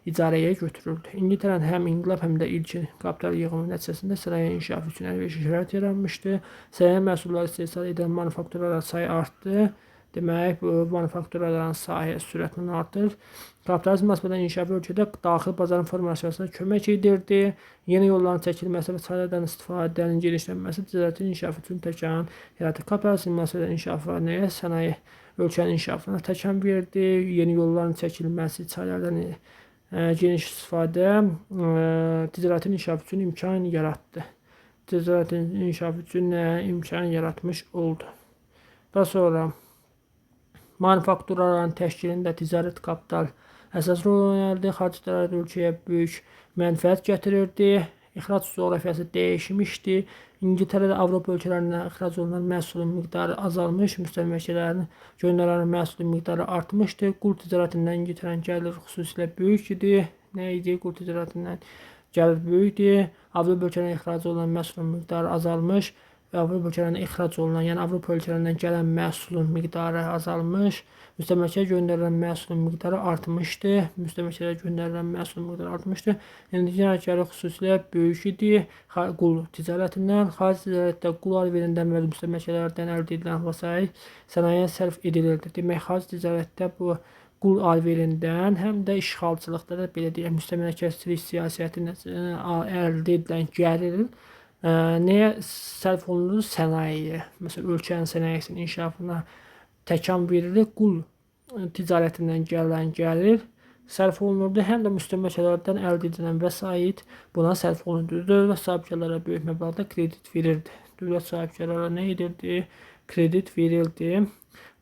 icarəyə götürüldü. İngiltərənin həm inqilab, həm də ilkin kapital yığımı nəticəsində sənaye inkişafı üçün əlverişli şərait yaranmışdı. Sənaye məhsulları istehsal edən manufakturaların sayı artdı. Demək, bu manufakturaların sahə sürətlə artır. Kapitalizm münasibətlərinin inkişafı ölkədə daxili bazarın formalaşmasına kömək edirdi. Yeni yolların çəkilməsi və çaylardan istifadənin genişlənməsi ticarətin inkişafı üçün təkan yaratır. Kapitalizm münasibətlərinin inkişafı nəyə? Sənaye ölkənin inkişafına təkan verdi. Yeni yolların çəkilməsi, çaylardan geniş istifadə ticarətin inkişafı üçün imkan yaratdı. Ticarətin inkişafı üçün nə imkan yaratmış oldu. Daha sonra manufakturaların təşkilində ticarət kapital əsas rol oynayırdı. Xarici ticarət ölkəyə böyük mənfəət gətirirdi. İxrac coğrafiyası dəyişmişdi. İngiltərədə Avropa ölkələrinə ixrac olunan məhsulun miqdarı azalmış, müstəmləkələrin göndərilən məhsulun miqdarı artmışdı. Qul ticarətindən İngiltərənin gəliri xüsusilə böyük idi. Nə idi? Qul ticarətindən gəlir böyük idi. Avropa ölkələrinə ixrac olunan məhsulun miqdarı azalmış. Avropa ölkələrinə ixrac olunan, yəni Avropa ölkələrindən gələn məhsulun miqdarı azalmış, müstəmləkəyə göndərilən məhsulun miqdarı artmışdı. Müstəmləkəyə göndərilən məhsulun miqdarı artmışdı. Yəni gəlir xüsusilə böyük idi. Qul ticarətindən, xarici ticarətdə qul alverindən və müstəmləkələrdən əldə edilən vəsait sənayeyə sərf edilirdi. Demək, xarici ticarətdə bu qul alverindən, həm də işğalçılıqda da belə deyək, müstəmləkəçilik siyasətindən əldə edilən gəlir nəyə sərf olunur? Sənayeyə. Məsələn, ölkənin sənayesinin inkişafına təkan verilir. Qul ticarətindən gələn gəlir sərf olunurdu. Həm də müstəmləkələrdən əldə edilən vəsait buna sərf olunurdu. Dövlət sahibkarlara böyük məbləğdə kredit verirdi. Dövlət sahibkarlara nə edirdi? Kredit verildi.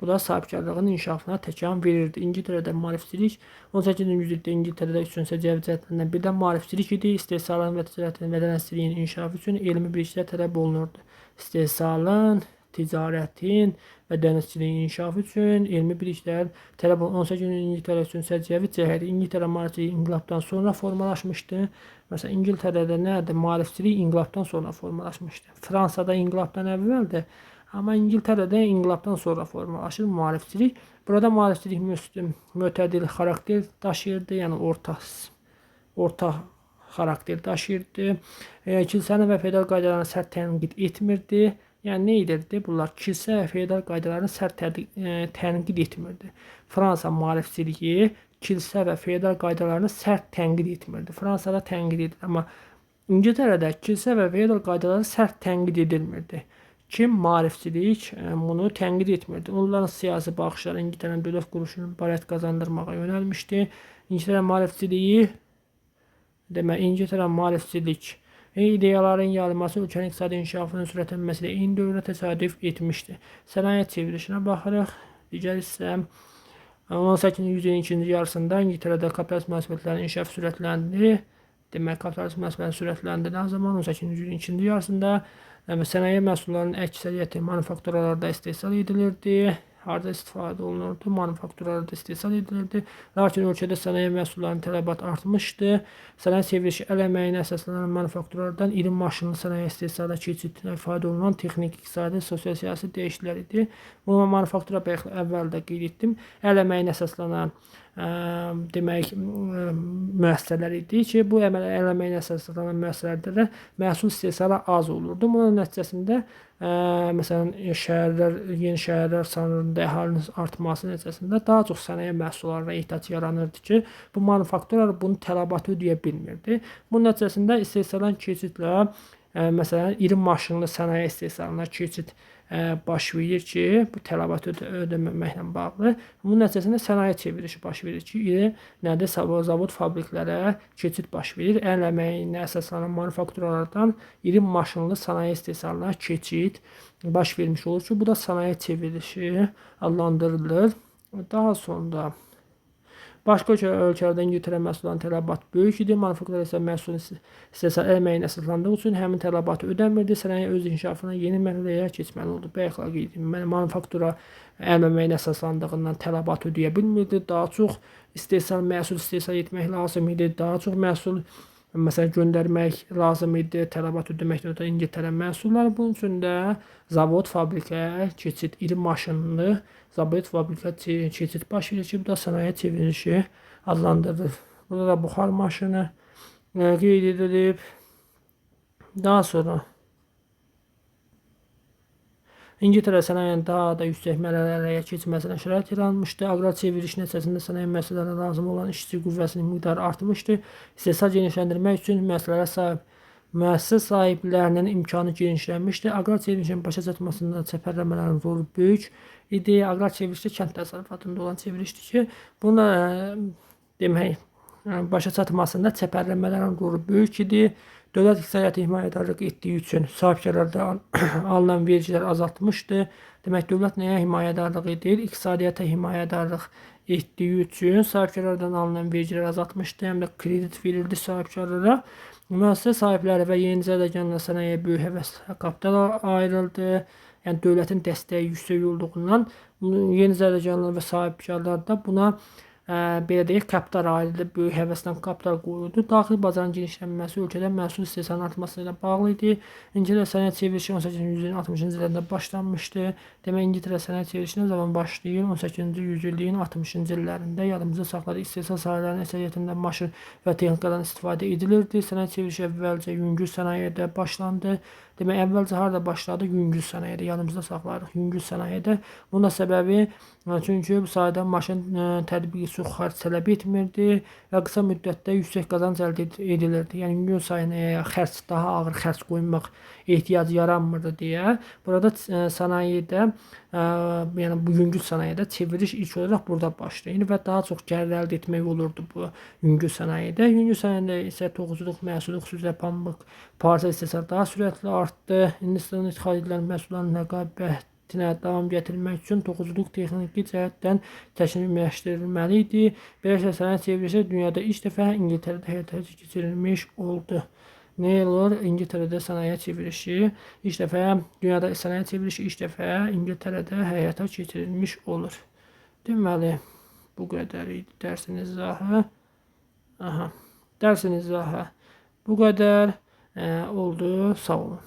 Bu da sahibkarlığın inkişafına təkan verirdi. İngiltərədə maarifçilik 18-ci yüzildə İngiltərədə üçün səciyyəvi cəhətlərindən biri də maarifçilik idi. İstehsalın və ticarətin və dənizçiliyin inkişafı üçün elmi biliklər tələb olunurdu. İstehsalın, ticarətin və dənizçiliyin inkişafı üçün elmi biliklər tələb olunur. 18-ci İngiltərə üçün səciyyəvi cəhət İngiltərə maarifçiliyi inqilabdan sonra formalaşmışdı. Məsələn, İngiltərədə nədir? Maarifçilik inqilabdan sonra formalaşmışdı. Fransada inqilabdan əvvəldir. Amma İngiltərədə inqilabdan sonra formalaşır maarifçilik. Burada maarifçilik mötədil xarakter daşıyırdı, yəni orta xarakter daşıyırdı. Kilsənin və feodal qaydalarını sərt tənqid etmirdi. Yəni nə edirdi? Bunlar kilsə və feodal qaydalarını sərt tənqid etmirdi. Fransa maarifçiliyi kilsə və feodal qaydalarını sərt tənqid etmirdi. Fransada tənqid edir, amma İngiltərədə kilsə və feodal qaydaları sərt tənqid edilmirdi. Kim maarifçilik bunu tənqid etmirdi. Onların siyasi baxışları İngiltərənin dövlət quruluşunu barət qazandırmağa yönəlmişdi. İngiltərə maarifçiliyi, demək İngiltərə maarifçilik ideyaların yayılması ölkənin iqtisadi inkişafının sürətlənməsi ilə eyni dövrə təsadüf etmişdi. Sənaye çevrilişinə baxırıq. Digər hissə 18-ci yüzyılın ikinci yarısında İngiltərədə kapitalist münasibətlərinin inkişafı sürətləndi. Demək, kapitalist münasibətlərin sürətləndi nə zaman? 18-ci yüzyılın ikinci yarısında sənaye məhsullarının əksəriyyəti manufakturalarda istehsal edilirdi. Harda istifadə olunurdu? Manufakturalarda istehsal edilirdi. Lakin ölkədə sənaye məhsullarının tələbatı artmışdı. Sənaye çevrilişi əl əməyinə əsaslanan manufakturalardan iri maşınlı sənaye istehsala keçidinə ifadə olunan texnik, iqtisadi, sosial, siyasi dəyişikliklər idi. Bunu manufaktura bayaq əvvəl də qeyd etdim. Əl əməyinə əsaslanan demək müəssisələr idi ki, bu əl əməyinə əsaslanan müəssisələrdə də məhsul istehsalı az olurdu. Bunun nəticəsində məsələn şəhərlər, yeni şəhərlər salınırdı, əhalinin artması nəticəsində daha çox sənaye məhsullarına ehtiyac yaranırdı ki, bu manufakturalar bunu tələbatı ödəyə bilmirdi. Bunun nəticəsində istehsaldan keçidlə məsələn iri maşınlı sənaye istehsalına keçid baş verir ki, bu tələbatı ödəməməklə bağlı. Bunun nəticəsində sənaye çevrilişi baş verir ki, iri nədir? Zavod fabriklərə keçid baş verir. Əl əməyinə əsaslanan manufakturalardan iri maşınlı sənaye istehsalına keçid baş vermiş olur ki, bu da sənaye çevrilişi adlandırılır. Daha sonra başqa ölkələrdə İngiltərə məhsullarının tələbatı böyük idi. Manufaktura isə məhsulun istehsal əl əməyinə əsaslandığı üçün həmin tələbatı ödəmirdi. Sənaye öz inkişafına yeni mərhələyə keçməli oldu. Bayaq qeyd etdim. Manufaktura əl əməyinə əsaslandığından tələbatı ödəyə bilmirdi. Daha çox istehsal, məhsul istehsal etmək lazım idi. Daha çox məhsul məsələn göndərmək lazım idi. Tələbat ödəməkdən ötürü İngiltərə məhsulları. Bunun üçün də zavod, fabrikə keçid, iri maşınlı zavod, fabrikə keçid baş verir ki, bu da sənaye çevrilişi adlandırılır. Burada da buxar maşını qeyd edilib. Daha sonra İngiltərə sənayenin daha da yüksək mərhələlərə keçməsinə şərait yaranmışdı. Aqrar çevriliş nəticəsində sənaye müəssisələrinə lazım olan işçi qüvvəsinin miqdarı artmışdı. İstehsal genişləndirmək üçün müəssisə sahiblərinin imkanı genişlənmişdi. Aqrar çevrilişin başa çatmasında çəpərləmələrin rolu böyük idi. Aqrar çevrilişdə kənd təsərrüfatında olan çevrilişdir ki, buna demək başa çatmasında çəpərləmələrin rolu böyük idi. Dövlət iqtisadiyyatı himayədarlıq etdiyi üçün sahibkarlardan alınan vergilər azaltmışdı. Demək, dövlət nəyə himayədarlıq edir? İqtisadiyyata himayədarlıq etdiyi üçün sahibkarlardan alınan vergilər azaltmışdı. Həm də kredit verirdi sahibkarlara. Müəssisə sahibləri və yeni zədəganlar sənayeyə böyük həvəslə kapital ayrıldı. Yəni dövlətin dəstəyi yüksək olduğundan yeni zədəganlar və sahibkarlar da buna belə deyək, kapital ayrıldı, böyük həvəslə kapital qoyuldu. Daxili bazarın genişlənməsi ölkədə məhsul istehsalının artması ilə bağlı idi. İngiltərə sənaye çevrilişi 18-ci yüzyılın 60-cı illərində başlanmışdı. Demək, İngiltərə sənaye çevrilişi nə zaman başlayır? 18-ci yüzyılın 60-cı illərində yadımızda saxladıq. İstehsal sahələrinin əksəriyyətində maşın və texnikadan istifadə edilirdi. Sənaye çevrilişi əvvəlcə yüngül sənayedə başlandı. Demək, əvvəlcə harada başladı? Yüngül sənayedə. Yadımızda saxlayırıq. Yüngül sənayedə. Bunun da səbəbi, çünki bu sahədə maşın tətbiqi çox xərc tələb etmirdi və qısa müddətdə yüksək qazanc əldə edilirdi. Yəni yüngül sənayeyə xərc, daha ağır xərc qoymaq ehtiyacı yaranmırdı deyə. Burada sənayedə, yəni bu yüngül sənayedə çevriliş ilk olaraq burada başlayır və daha çox gəlir əldə etmək olurdu bu yüngül sənayedə. Yüngül sənayedə isə toxuculuq məhsulu, xüsusilə pambıq, parça istehsalı daha sürətli artdı. Hindistandan ixrac edilən məhsulların rəqabətinə davam gətirmək üçün toxuculuq texniki cəhətdən təkmilləşdirilməli idi. Beləliklə, sənaye çevrilişi dünyada ilk dəfə İngiltərədə həyata keçirilmiş oldu. Nə olur? İngiltərədə sənaye çevrilişi ilk dəfə, dünyada sənaye çevrilişi ilk dəfə İngiltərədə həyata keçirilmiş olur. Deməli, bu qədər idi dərsin izahı. Aha, dərsin izahı bu qədər oldu. Sağ olun.